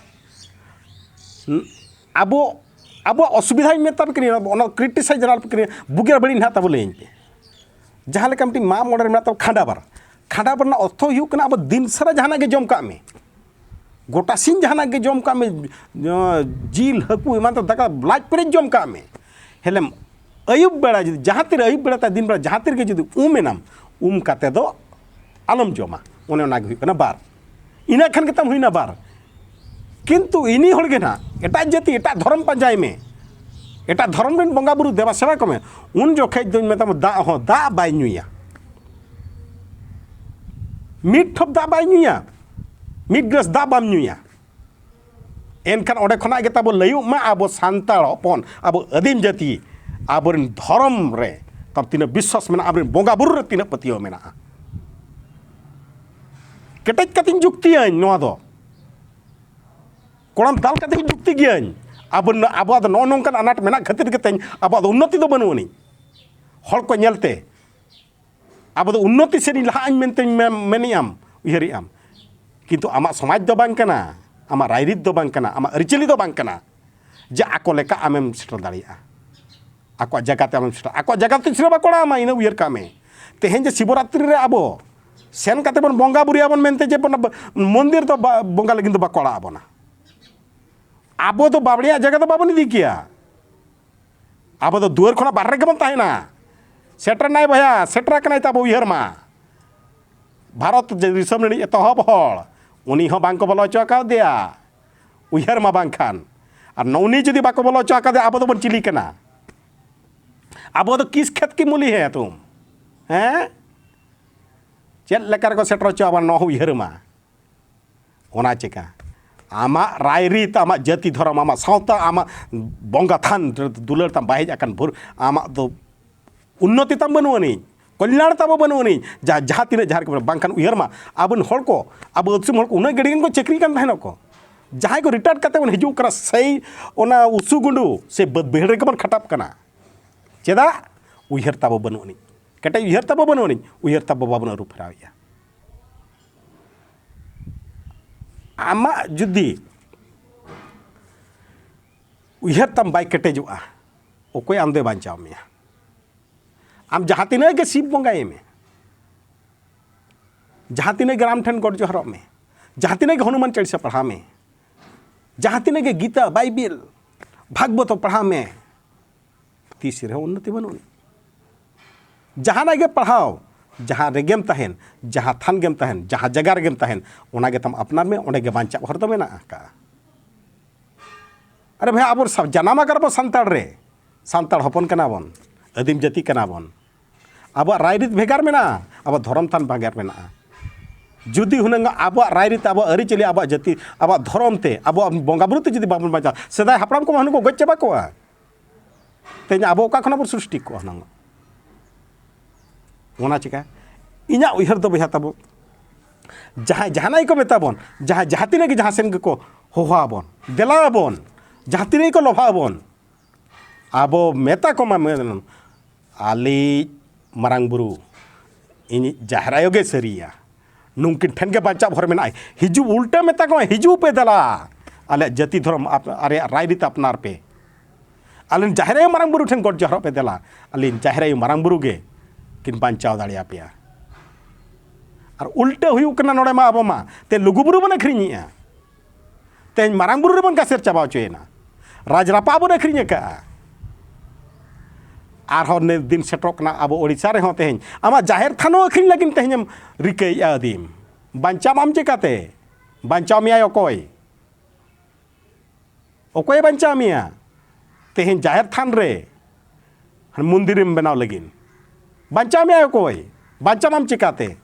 ᱟᱵᱚ, ᱟᱵᱚᱣᱟᱜ ᱚᱥᱩᱵᱤᱫᱷᱟᱧ ᱢᱮᱛᱟ ᱯᱮ ᱠᱟᱹᱱᱟᱹᱧ, ᱚᱱᱟ ᱠᱨᱤᱴᱤᱥᱟᱭᱤᱡᱽ ᱡᱟᱱᱟᱞ ᱯᱮ ᱠᱟᱹᱱᱟᱹᱧ, ᱵᱩᱜᱤ ᱟᱨ ᱵᱟᱹᱲᱤᱡ ᱱᱟᱦᱟᱜ ᱛᱟᱵᱚ ᱞᱟᱹᱭᱟᱹᱧ ᱯᱮ᱾ ᱡᱟᱦᱟᱸ ᱞᱮᱠᱟ ᱢᱤᱫᱴᱤᱡ ᱢᱟᱜ ᱢᱚᱬᱮ ᱨᱮ ᱢᱮᱱᱟᱜ ᱛᱟᱵᱚ ᱠᱷᱟᱸᱰᱟ ᱵᱟᱨ, ᱠᱷᱟᱸᱰᱟ ᱵᱟᱨ ᱨᱮᱱᱟᱜ ᱚᱨᱛᱷᱚ ᱦᱩᱭᱩᱜ ᱠᱟᱱᱟ ᱟᱵᱚ ᱫᱤᱱ ᱥᱟᱨᱟ ᱡᱟᱦᱟᱱᱟᱜ ᱜᱮ ᱡᱚᱢ ᱠᱟᱜ ᱢᱮ, ᱜᱚᱴᱟ ᱥᱤᱧ ᱡᱟᱦᱟᱱᱟᱜ ᱜᱮ ᱡᱚᱢ ᱠᱟᱜ ᱢᱮ, ᱡᱤᱞ, ᱦᱟᱹᱠᱩ ᱮᱢᱟᱱ ᱛᱮ ᱫᱟᱠᱟ ᱞᱟᱡ ᱯᱮᱨᱮᱡ ᱡᱚᱢ ᱠᱟᱜ ᱢᱮ᱾ ᱦᱮᱞᱮᱢ ᱟᱹᱭᱩᱵ ᱵᱮᱲᱟ ᱡᱩᱫᱤ ᱡᱟᱦᱟᱸ ᱛᱤᱨᱮ ᱟᱹᱭᱩᱵ ᱵᱮᱲᱟ ᱛᱟᱭ ᱫᱤᱱ ᱵᱮᱲᱟ ᱡᱟᱦᱟᱸ ᱛᱤᱨᱮᱜᱮ ᱡᱩᱫᱤ ᱩᱢ ᱮᱱᱟᱢ, ᱩᱢ ᱠᱟᱛᱮ ᱫᱚ ᱟᱞᱚᱢ ᱡᱚᱢᱟ᱾ ᱚᱱᱮ ᱚᱱᱟ ᱜᱮ ᱦᱩᱭᱩᱜ ᱠᱟᱱᱟ ᱵᱟᱨ᱾ ᱤᱱᱟᱹ ᱠᱷᱟᱱ ᱜᱮᱛᱟᱢ ᱦᱩᱭᱱᱟ ᱵᱟᱨ᱾ ᱠᱤᱱᱛᱩ ᱤᱱᱤ ᱦᱚᱲ ᱜᱮ ᱱᱟᱦᱟᱜ ᱮᱴᱟᱜ ᱡᱟᱹᱛᱤ, ᱮᱴᱟᱜ ᱫᱷᱚᱨᱚᱢ ᱯᱟᱸᱡᱟᱭ ᱢᱮ, ᱮᱴᱟᱜ ᱫᱷᱚᱨᱚᱢ ᱨᱮᱱ ᱵᱚᱸᱜᱟ ᱵᱩᱨᱩ ᱫᱮᱵᱟ ᱥᱮᱵᱟ ᱠᱚᱢᱮ, ᱩᱱ ᱡᱚᱠᱷᱮᱡ ᱫᱚᱧ ᱢᱮᱛᱟᱢᱟ ᱫᱟᱜ ᱦᱚᱸ ᱫᱟᱜ ᱵᱟᱭ ᱧᱩᱭᱟ᱾ ᱢᱤᱫ ᱴᱷᱚᱯ ᱫᱟᱜ ᱵᱟᱭ ᱧᱩᱭᱟ, ᱢᱤᱫ ᱜᱞᱟᱥ ᱫᱟᱜ ᱵᱟᱢ ᱧᱩᱭᱟ᱾ ᱮᱱᱠᱷᱟᱱ ᱚᱸᱰᱮ ᱠᱷᱚᱱᱟᱜ ᱜᱮ ᱛᱟᱵᱚ ᱞᱟᱹᱭᱩᱜ ᱢᱟ, ᱟᱵᱚ ᱥᱟᱱᱛᱟᱲ ᱦᱚᱯᱚᱱ, ᱟᱵᱚ ᱟᱹᱫᱤᱢ ᱡᱟᱹᱛᱤ, ᱟᱵᱚᱨᱮᱱ ᱫᱷᱚᱨᱚᱢ ᱨᱮ ᱛᱟᱵᱚ ᱛᱤᱱᱟᱹᱜ ᱵᱤᱥᱣᱟᱥ ᱢᱮᱱᱟᱜᱼᱟ, ᱟᱵᱚᱨᱮᱱ ᱵᱚᱸᱜᱟ ᱵᱩᱨᱩ ᱨᱮ ᱛᱤᱱᱟᱹᱜ ᱯᱟᱹᱛᱭᱟᱹᱣ ᱢᱮᱱᱟᱜᱼᱟ᱾ ᱠᱮᱴᱮᱡ ᱠᱟᱛᱮᱧ ᱡᱩᱠᱛᱤᱭᱟᱹᱧ ᱱᱚᱣᱟ ᱫᱚ, ᱠᱚᱲᱟᱢ ᱫᱟᱞ ᱠᱟᱛᱮᱧ ᱡᱩᱠᱛᱤ ᱜᱤᱭᱟᱹᱧ᱾ ᱟᱵᱚ, ᱟᱵᱚᱣᱟᱜ ᱫᱚ ᱱᱚᱜᱼᱚ ᱱᱚᱝᱠᱟᱱ ᱟᱱᱟᱴ ᱢᱮᱱᱟᱜ ᱠᱷᱟᱹᱛᱤᱨ ᱜᱮ ᱛᱮᱦᱮᱧ ᱟᱵᱚᱣᱟᱜ ᱫᱚ ᱩᱱᱱᱚᱛᱤ ᱫᱚ ᱵᱟᱹᱱᱩᱜ ᱟᱹᱱᱤᱡ᱾ ᱦᱚᱲ ᱠᱚ ᱧᱮᱞᱛᱮ ᱟᱵᱚ ᱫᱚ ᱩᱱᱱᱚᱛᱤ ᱥᱮᱫ ᱤᱧ ᱞᱟᱦᱟᱜ ᱟᱹᱧ ᱢᱮᱱᱛᱮᱧ ᱢᱮ-, ᱢᱮᱱᱮᱜ ᱟᱢ, ᱩᱭᱦᱟᱹᱨᱮᱜ ᱟᱢ, ᱠᱤᱱᱛᱩ ᱟᱢᱟᱜ ᱥᱚᱢᱟᱡᱽ ᱫᱚ ᱵᱟᱝ ᱠᱟᱱᱟ, ᱟᱢᱟᱜ ᱨᱟᱭᱨᱤᱛ ᱫᱚ ᱵᱟᱝ ᱠᱟᱱᱟ, ᱟᱢᱟᱜ ᱟᱹᱨᱤᱪᱟᱹᱞᱤ ᱫᱚ ᱵᱟᱝ ᱠᱟᱱᱟ ᱡᱮ ᱟᱠᱚ ᱞᱮᱠᱟ ᱟᱢᱮᱢ ᱥᱮᱴᱮᱨ ᱫᱟᱲᱮᱭᱟᱜᱼᱟ, ᱟᱠᱚᱣᱟᱜ ᱡᱟᱭᱜᱟ ᱛᱮ ᱟᱢᱮᱢ ᱥᱮᱴᱮᱨ, ᱟᱠᱚᱣᱟᱜ ᱡᱟᱭᱜᱟ ᱛᱮ ᱥᱮᱴᱮᱨ ᱵᱟᱠᱚ ᱟᱲᱟᱜ ᱟᱢᱟ᱾ ᱤᱱᱟᱹ ᱩᱭᱦᱟᱹᱨ ᱠᱟᱜ ᱢᱮ, ᱛᱮᱦᱮᱧ ᱡᱮ ᱥᱤᱵᱚᱨᱟᱛᱨᱤ ᱨᱮ ᱟᱵᱚ ᱥᱮᱱ ᱠᱟᱛᱮ ᱵᱚᱱ ᱵᱚᱸᱜᱟ ᱵᱩᱨᱩᱭᱟᱵᱚᱱ ᱢᱮᱱᱛᱮ ᱡᱮ ᱵᱚᱱ ᱢᱚᱱᱫᱤᱨ ᱫᱚ ᱵᱟ-, ᱵᱚᱸᱜᱟ ᱞᱟᱹᱜᱤᱫ ᱫᱚ ᱵᱟᱠᱚ ᱟᱲᱟᱜ ᱟᱵᱚᱱᱟ᱾ ᱟᱵᱚ ᱫᱚ ᱵᱟᱵᱲᱮᱭᱟᱜ ᱡᱟᱭᱜᱟ ᱫᱚ ᱵᱟᱵᱚᱱ ᱤᱫᱤ ᱠᱮᱭᱟ᱾ ᱟᱵᱚ ᱫᱚ ᱫᱩᱣᱟᱹᱨ ᱠᱷᱚᱱᱟᱜ ᱵᱟᱦᱨᱮ ᱨᱮᱜᱮ ᱵᱚᱱ ᱛᱟᱦᱮᱱᱟ᱾ ᱥᱮᱴᱮᱨ ᱱᱟᱭ ᱵᱚᱭᱦᱟ, ᱥᱮᱴᱮᱨ ᱟᱠᱟᱱᱟᱭ ᱛᱟᱵᱚ ᱩᱭᱦᱟᱹᱨ ᱢᱟ᱾ ᱵᱷᱟᱨᱚᱛ ᱫᱤᱥᱚᱢ ᱨᱤᱱᱤᱡ ᱮᱛᱚᱦᱚᱵ ᱦᱚᱲ, ᱩᱱᱤ ᱦᱚᱸ ᱵᱟᱝ ᱠᱚ ᱵᱚᱞᱚ ᱦᱚᱪᱚ ᱟᱠᱟᱫᱮᱭᱟ ᱩᱭᱦᱟᱹᱨ ᱢᱟ ᱵᱟᱝᱠᱷᱟᱱ᱾ ᱟᱨ ᱩᱱᱤ ᱡᱩᱫᱤ ᱵᱟᱠᱚ ᱵᱚᱞᱚ ᱦᱚᱪᱚ ᱟᱠᱟᱫᱮᱭᱟ, ᱟᱵᱚ ᱫᱚᱵᱚᱱ ᱪᱤᱞᱤ ᱠᱟᱱᱟ? ᱟᱵᱚ ᱫᱚ ᱠᱤᱥ ᱠᱷᱮᱛ ᱠᱤ ᱢᱩᱞᱤ ᱦᱮᱸ ᱛᱩᱢ? ᱦᱮᱸ? ᱪᱮᱫ ᱞᱮᱠᱟ ᱨᱮᱠᱚ ᱥᱮᱴᱮᱨ ᱦᱚᱪᱚ ᱟᱵᱚᱱ ᱱᱚᱣᱟ ᱦᱚᱸ ᱩᱭᱦᱟᱹᱨ ᱢᱟ᱾ ᱚᱱᱟ ᱪᱮᱠᱟ ᱟᱢᱟᱜ ᱨᱟᱭᱨᱤᱛ, ᱟᱢᱟᱜ ᱡᱟᱹᱛᱤ ᱫᱷᱚᱨᱚᱢ, ᱟᱢᱟᱜ ᱥᱟᱶᱛᱟ, ᱟᱢᱟᱜ ᱵᱚᱸᱜᱟ ᱛᱷᱟᱱ ᱨᱮ ᱫᱩᱞᱟᱹᱲ ᱛᱟᱢ ᱵᱟᱭ ᱦᱮᱡ ᱟᱠᱟᱱ ᱵᱷᱳᱨ, ᱟᱢᱟᱜ ᱫᱚ ᱩᱱᱱᱚᱛᱤ ᱛᱟᱢ ᱵᱟᱹᱱᱩᱜ ᱟᱹᱱᱤᱡ, ᱠᱚᱞᱭᱟᱬ ᱛᱟᱵᱚ ᱵᱟᱹᱱᱩᱜ ᱟᱹᱱᱤᱡ᱾ ᱡᱟ-, ᱡᱟᱦᱟᱸ ᱛᱤᱱᱟᱹᱜ ᱡᱟᱦᱟᱸ ᱨᱮ ᱵᱟᱝᱠᱷᱟᱱ ᱩᱭᱦᱟᱹᱨ ᱢᱟ, ᱟᱵᱚ ᱦᱚᱲ ᱠᱚ, ᱟᱵᱚ ᱟᱹᱫᱤᱢ ᱦᱚᱲ ᱠᱚ ᱩᱱᱟᱹᱜ ᱜᱟᱹᱰᱤ ᱜᱟᱱ ᱠᱚ ᱪᱟᱹᱠᱨᱤ ᱠᱟᱱ ᱛᱟᱦᱮᱱᱟ ᱠᱚ, ᱡᱟᱦᱟᱸᱭ ᱠᱚ ᱨᱤᱴᱟᱭᱟᱨ ᱠᱟᱛᱮ ᱵᱚᱱ ᱦᱤᱡᱩᱜ ᱠᱟᱱᱟ, ᱥᱮᱭ ᱚᱱᱟ ᱩᱥᱩ ᱜᱩᱸᱰᱩ ᱥᱮ ᱵᱟᱹᱫᱽ ᱵᱟᱹᱭᱦᱟᱹᱲ ᱨᱮᱜᱮ ᱵᱚᱱ ᱠᱷᱟᱴᱟᱜ ᱠᱟᱱᱟ᱾ ᱪᱮᱫᱟᱜ? ᱩᱭᱦᱟᱹᱨ ᱛᱟᱵᱚ ᱵᱟᱹᱱᱩᱜ ᱟᱹᱱᱤᱡ, ᱠᱮᱴᱮᱡ ᱩᱭᱦᱟᱹᱨ ᱛᱟᱵᱚ ᱵᱟᱹᱱᱩᱜ ᱟᱹᱱᱤᱡ, ᱩᱭᱦᱟᱹᱨ ᱛᱟᱵᱚ ᱵᱟᱵᱚᱱ ᱟᱹᱨᱩ ᱯᱷᱮᱨᱟᱣᱮᱫᱼᱟ᱾ ᱟᱢᱟᱜ ᱡᱩᱫᱤ ᱩᱭᱦᱟᱹᱨ ᱛᱟᱢ ᱵᱟᱭ ᱠᱮᱴᱮᱡᱚᱜᱼᱟ, ᱚᱠᱚᱭ ᱟᱢ ᱫᱚᱭ ᱵᱟᱧᱪᱟᱣ ᱢᱮᱭᱟ? ᱟᱢ ᱡᱟᱦᱟᱸ ᱛᱤᱱᱟᱹᱜ ᱜᱮ ᱥᱤᱵ ᱵᱚᱸᱜᱟᱭ ᱢᱮ, ᱡᱟᱦᱟᱸ ᱛᱤᱱᱟᱹᱜ ᱜᱮ ᱨᱟᱢ ᱴᱷᱮᱱ ᱜᱚᱰ ᱡᱚᱦᱟᱨᱚᱜ ᱢᱮ, ᱡᱟᱦᱟᱸ ᱛᱤᱱᱟᱹᱜ ᱜᱮ ᱦᱚᱱᱩᱢᱟᱱ ᱪᱟᱹᱞᱤᱥᱟ ᱯᱟᱲᱦᱟᱣ ᱢᱮ, ᱡᱟᱦᱟᱸ ᱛᱤᱱᱟᱹᱜ ᱜᱮ ᱜᱤᱛᱟ, ᱵᱟᱭᱵᱮᱞ, ᱵᱷᱟᱜᱽᱵᱚᱛᱚ ᱯᱟᱲᱦᱟᱣ ᱢᱮ, ᱛᱤᱥ ᱨᱮᱦᱚᱸ ᱩᱱᱱᱚᱛᱤ ᱵᱟᱹᱱᱩᱜ ᱟᱹᱱᱤᱡ᱾ ᱡᱟᱦᱟᱱᱟᱜ ᱜᱮ ᱯᱟᱲᱦᱟᱣ, ᱡᱟᱦᱟᱸ ᱨᱮᱜᱮᱢ ᱛᱟᱦᱮᱱ, ᱡᱟᱦᱟᱸ ᱛᱷᱟᱱ ᱜᱮᱢ ᱛᱟᱦᱮᱱ, ᱡᱟᱦᱟᱸ ᱡᱟᱭᱜᱟ ᱨᱮᱜᱮᱢ ᱛᱟᱦᱮᱱ, ᱚᱱᱟ ᱜᱮ ᱛᱟᱢ ᱟᱯᱱᱟᱨ ᱢᱮ, ᱚᱸᱰᱮ ᱜᱮ ᱵᱟᱧᱪᱟᱜ ᱦᱚᱨ ᱫᱚ ᱢᱮᱱᱟᱜ ᱟᱠᱟᱫᱼᱟ᱾ ᱟᱨᱮ ᱵᱷᱟᱭ, ᱟᱵᱚ ᱥᱟ-, ᱡᱟᱱᱟᱢ ᱟᱠᱟᱱ ᱵᱚᱱ ᱥᱟᱱᱛᱟᱲ ᱨᱮ, ᱥᱟᱱᱛᱟᱲ ᱦᱚᱯᱚᱱ ᱠᱟᱱᱟ ᱵᱚᱱ, ᱟᱹᱫᱤᱢ ᱡᱟᱹᱛᱤ ᱠᱟᱱᱟ ᱵᱚᱱ᱾ ᱟᱵᱚᱣᱟᱜ ᱨᱟᱭᱨᱤᱛ ᱵᱷᱮᱜᱟᱨ ᱢᱮᱱᱟᱜᱼᱟ, ᱟᱵᱚᱣᱟᱜ ᱫᱷᱚᱨᱚᱢ ᱛᱷᱟᱱ ᱵᱷᱮᱜᱟᱨ ᱢᱮᱱᱟᱜᱼᱟ᱾ ᱡᱩᱫᱤ ᱦᱩᱱᱟᱹᱝ ᱟᱵᱚᱣᱟᱜ ᱨᱟᱭᱨᱤᱛ, ᱟᱵᱚᱣᱟᱜ ᱟᱹᱨᱤᱪᱟᱹᱞᱤ, ᱟᱵᱚᱣᱟᱜ ᱡᱟᱹᱛᱤ, ᱟᱵᱚᱣᱟᱜ ᱫᱷᱚᱨᱚᱢ ᱛᱮ, ᱟᱵᱚᱣᱟᱜ ᱵᱚᱸᱜᱟ ᱵᱩᱨᱩ ᱛᱮ ᱡᱩᱫᱤ ᱵᱟᱵᱚᱱ ᱵᱟᱧᱪᱟᱣᱟ, ᱥᱮᱫᱟᱭ ᱦᱟᱯᱲᱟᱢ ᱠᱚᱢᱟ ᱦᱩᱱᱟᱹᱝ ᱠᱚ ᱜᱚᱡ ᱪᱟᱵᱟ ᱠᱚᱜᱼᱟ᱾ ᱛᱮᱦᱮᱧ ᱟᱵᱚ ᱚᱠᱟ ᱠᱷᱚᱱᱟᱜ ᱵᱚᱱ ᱥᱨᱤᱥᱴᱤ ᱠᱚᱜᱼᱟ ᱦᱩᱱᱟᱹᱝ? ᱚᱱᱟ ᱪᱤᱠᱟ ᱤᱧᱟᱹᱜ ᱩᱭᱦᱟᱹᱨ ᱫᱚ ᱵᱚᱭᱦᱟ ᱛᱟᱵᱚ, ᱡᱟᱦᱟᱸᱭ ᱡᱟᱦᱟᱱᱟᱜ ᱜᱮᱠᱚ ᱢᱮᱛᱟ ᱵᱚᱱ, ᱡᱟᱦᱟᱸᱭ ᱡᱟᱦᱟᱸ ᱛᱤᱱᱟᱹᱜ ᱜᱮ ᱡᱟᱦᱟᱸ ᱥᱮᱱ ᱜᱮᱠᱚ ᱦᱚᱦᱚ ᱟᱵᱚᱱ, ᱫᱮᱞᱟ ᱟᱵᱚᱱ, ᱡᱟᱦᱟᱸ ᱛᱤᱱᱟᱹᱜ ᱜᱮᱠᱚ ᱞᱚᱵᱷᱟ ᱟᱵᱚᱱ, ᱟᱵᱚ ᱢᱮᱛᱟ ᱠᱚᱢᱟ, ᱢᱮᱱ, ᱟᱞᱮᱭᱤᱡ ᱢᱟᱨᱟᱝ ᱵᱩᱨᱩ, ᱤᱧᱤᱡ ᱡᱟᱦᱮᱨ ᱟᱭᱳ ᱜᱮ ᱥᱟᱹᱨᱤᱭᱟ᱾ ᱱᱩᱝᱠᱤᱱ ᱴᱷᱮᱱ ᱜᱮ ᱵᱟᱧᱪᱟᱣ ᱵᱷᱚᱨ ᱢᱮᱱᱟᱜᱼᱟ᱾ ᱦᱤᱡᱩᱜ, ᱩᱞᱴᱟᱹ ᱢᱮᱛᱟ ᱠᱚᱢᱟ, ᱦᱤᱡᱩᱜ ᱯᱮ ᱫᱮᱞᱟ, ᱟᱞᱮᱭᱟᱜ ᱡᱟᱹᱛᱤ ᱫᱷᱚᱨᱚᱢ ᱟᱯ-, ᱟᱞᱮᱭᱟᱜ ᱨᱟᱭᱨᱤᱛ ᱟᱯᱱᱟᱨ ᱯᱮ᱾ ᱟᱞᱮ ᱡᱟᱦᱮᱨ ᱟᱭᱳ ᱢᱟᱨᱟᱝ ᱵᱩᱨᱩ ᱴᱷᱮᱱ ᱜᱚᱰ ᱡᱚᱦᱟᱨᱚᱜ ᱯᱮ ᱫᱮᱞᱟ, ᱟᱞᱮ ᱡᱟᱦᱮᱨ ᱟᱭᱳ ᱢᱟᱨᱟᱝ ᱵᱩᱨᱩ ᱜᱮ ᱠᱤᱱ ᱵᱟᱧᱪᱟᱣ ᱫᱟᱲᱮᱭᱟᱯᱮᱭᱟ᱾ ᱟᱨ ᱩᱞᱴᱟᱹ ᱦᱩᱭᱩᱜ ᱠᱟᱱᱟ ᱱᱚᱰᱮ ᱢᱟ, ᱟᱵᱚ ᱢᱟ ᱛᱮ ᱞᱩᱜᱩ ᱵᱩᱨᱩ ᱵᱚᱱ ᱟᱹᱠᱷᱨᱤᱧᱮᱜᱼᱟ᱾ ᱛᱮᱦᱮᱧ ᱢᱟᱨᱟᱝ ᱵᱩᱨᱩ ᱨᱮᱵᱚᱱ ᱜᱟᱥᱮᱨ ᱪᱟᱵᱟ ᱦᱚᱪᱚᱭᱮᱱᱟ, ᱨᱟᱡᱽ ᱨᱟᱯᱟᱜ ᱵᱚᱱ ᱟᱹᱠᱷᱨᱤᱧ ᱟᱠᱟᱫᱼᱟ᱾ ᱟᱨᱦᱚᱸ ᱱᱤᱛ ᱫᱤᱱ ᱥᱮᱴᱮᱨᱚᱜ ᱠᱟᱱᱟ ᱟᱵᱚ ᱳᱰᱤᱥᱟ ᱨᱮᱦᱚᱸ ᱛᱮᱦᱮᱧ ᱟᱢᱟᱜ ᱡᱟᱦᱮᱨ ᱛᱷᱟᱱ ᱦᱚᱸ ᱟᱹᱠᱷᱨᱤᱧ ᱞᱟᱹᱜᱤᱫ ᱛᱮᱦᱮᱧᱮᱢ ᱨᱤᱠᱟᱹᱭᱮᱫᱼᱟ᱾ ᱟᱹᱫᱤᱢ ᱵᱟᱧᱪᱟᱣ ᱟᱢ ᱪᱤᱠᱟᱹᱛᱮ? ᱵᱟᱧᱪᱟᱣ ᱢᱮᱭᱟᱭ ᱚᱠᱚᱭ? ᱚᱠᱚᱭᱮ ᱵᱟᱧᱪᱟᱣ ᱢᱮᱭᱟ? ᱛᱮᱦᱮᱧ ᱡᱟᱦᱮᱨ ᱛᱷᱟᱱ ᱨᱮ ᱢᱚᱱᱫᱤᱨᱮᱢ ᱵᱮᱱᱟᱣ ᱞᱟᱹᱜᱤᱫ ᱵᱟᱧᱪᱟᱣ ᱢᱮᱭᱟᱭ ᱚᱠᱚᱭ? ᱵᱟᱧᱪᱟᱣ ᱟᱢ ᱪᱤᱠᱟᱹᱛᱮ?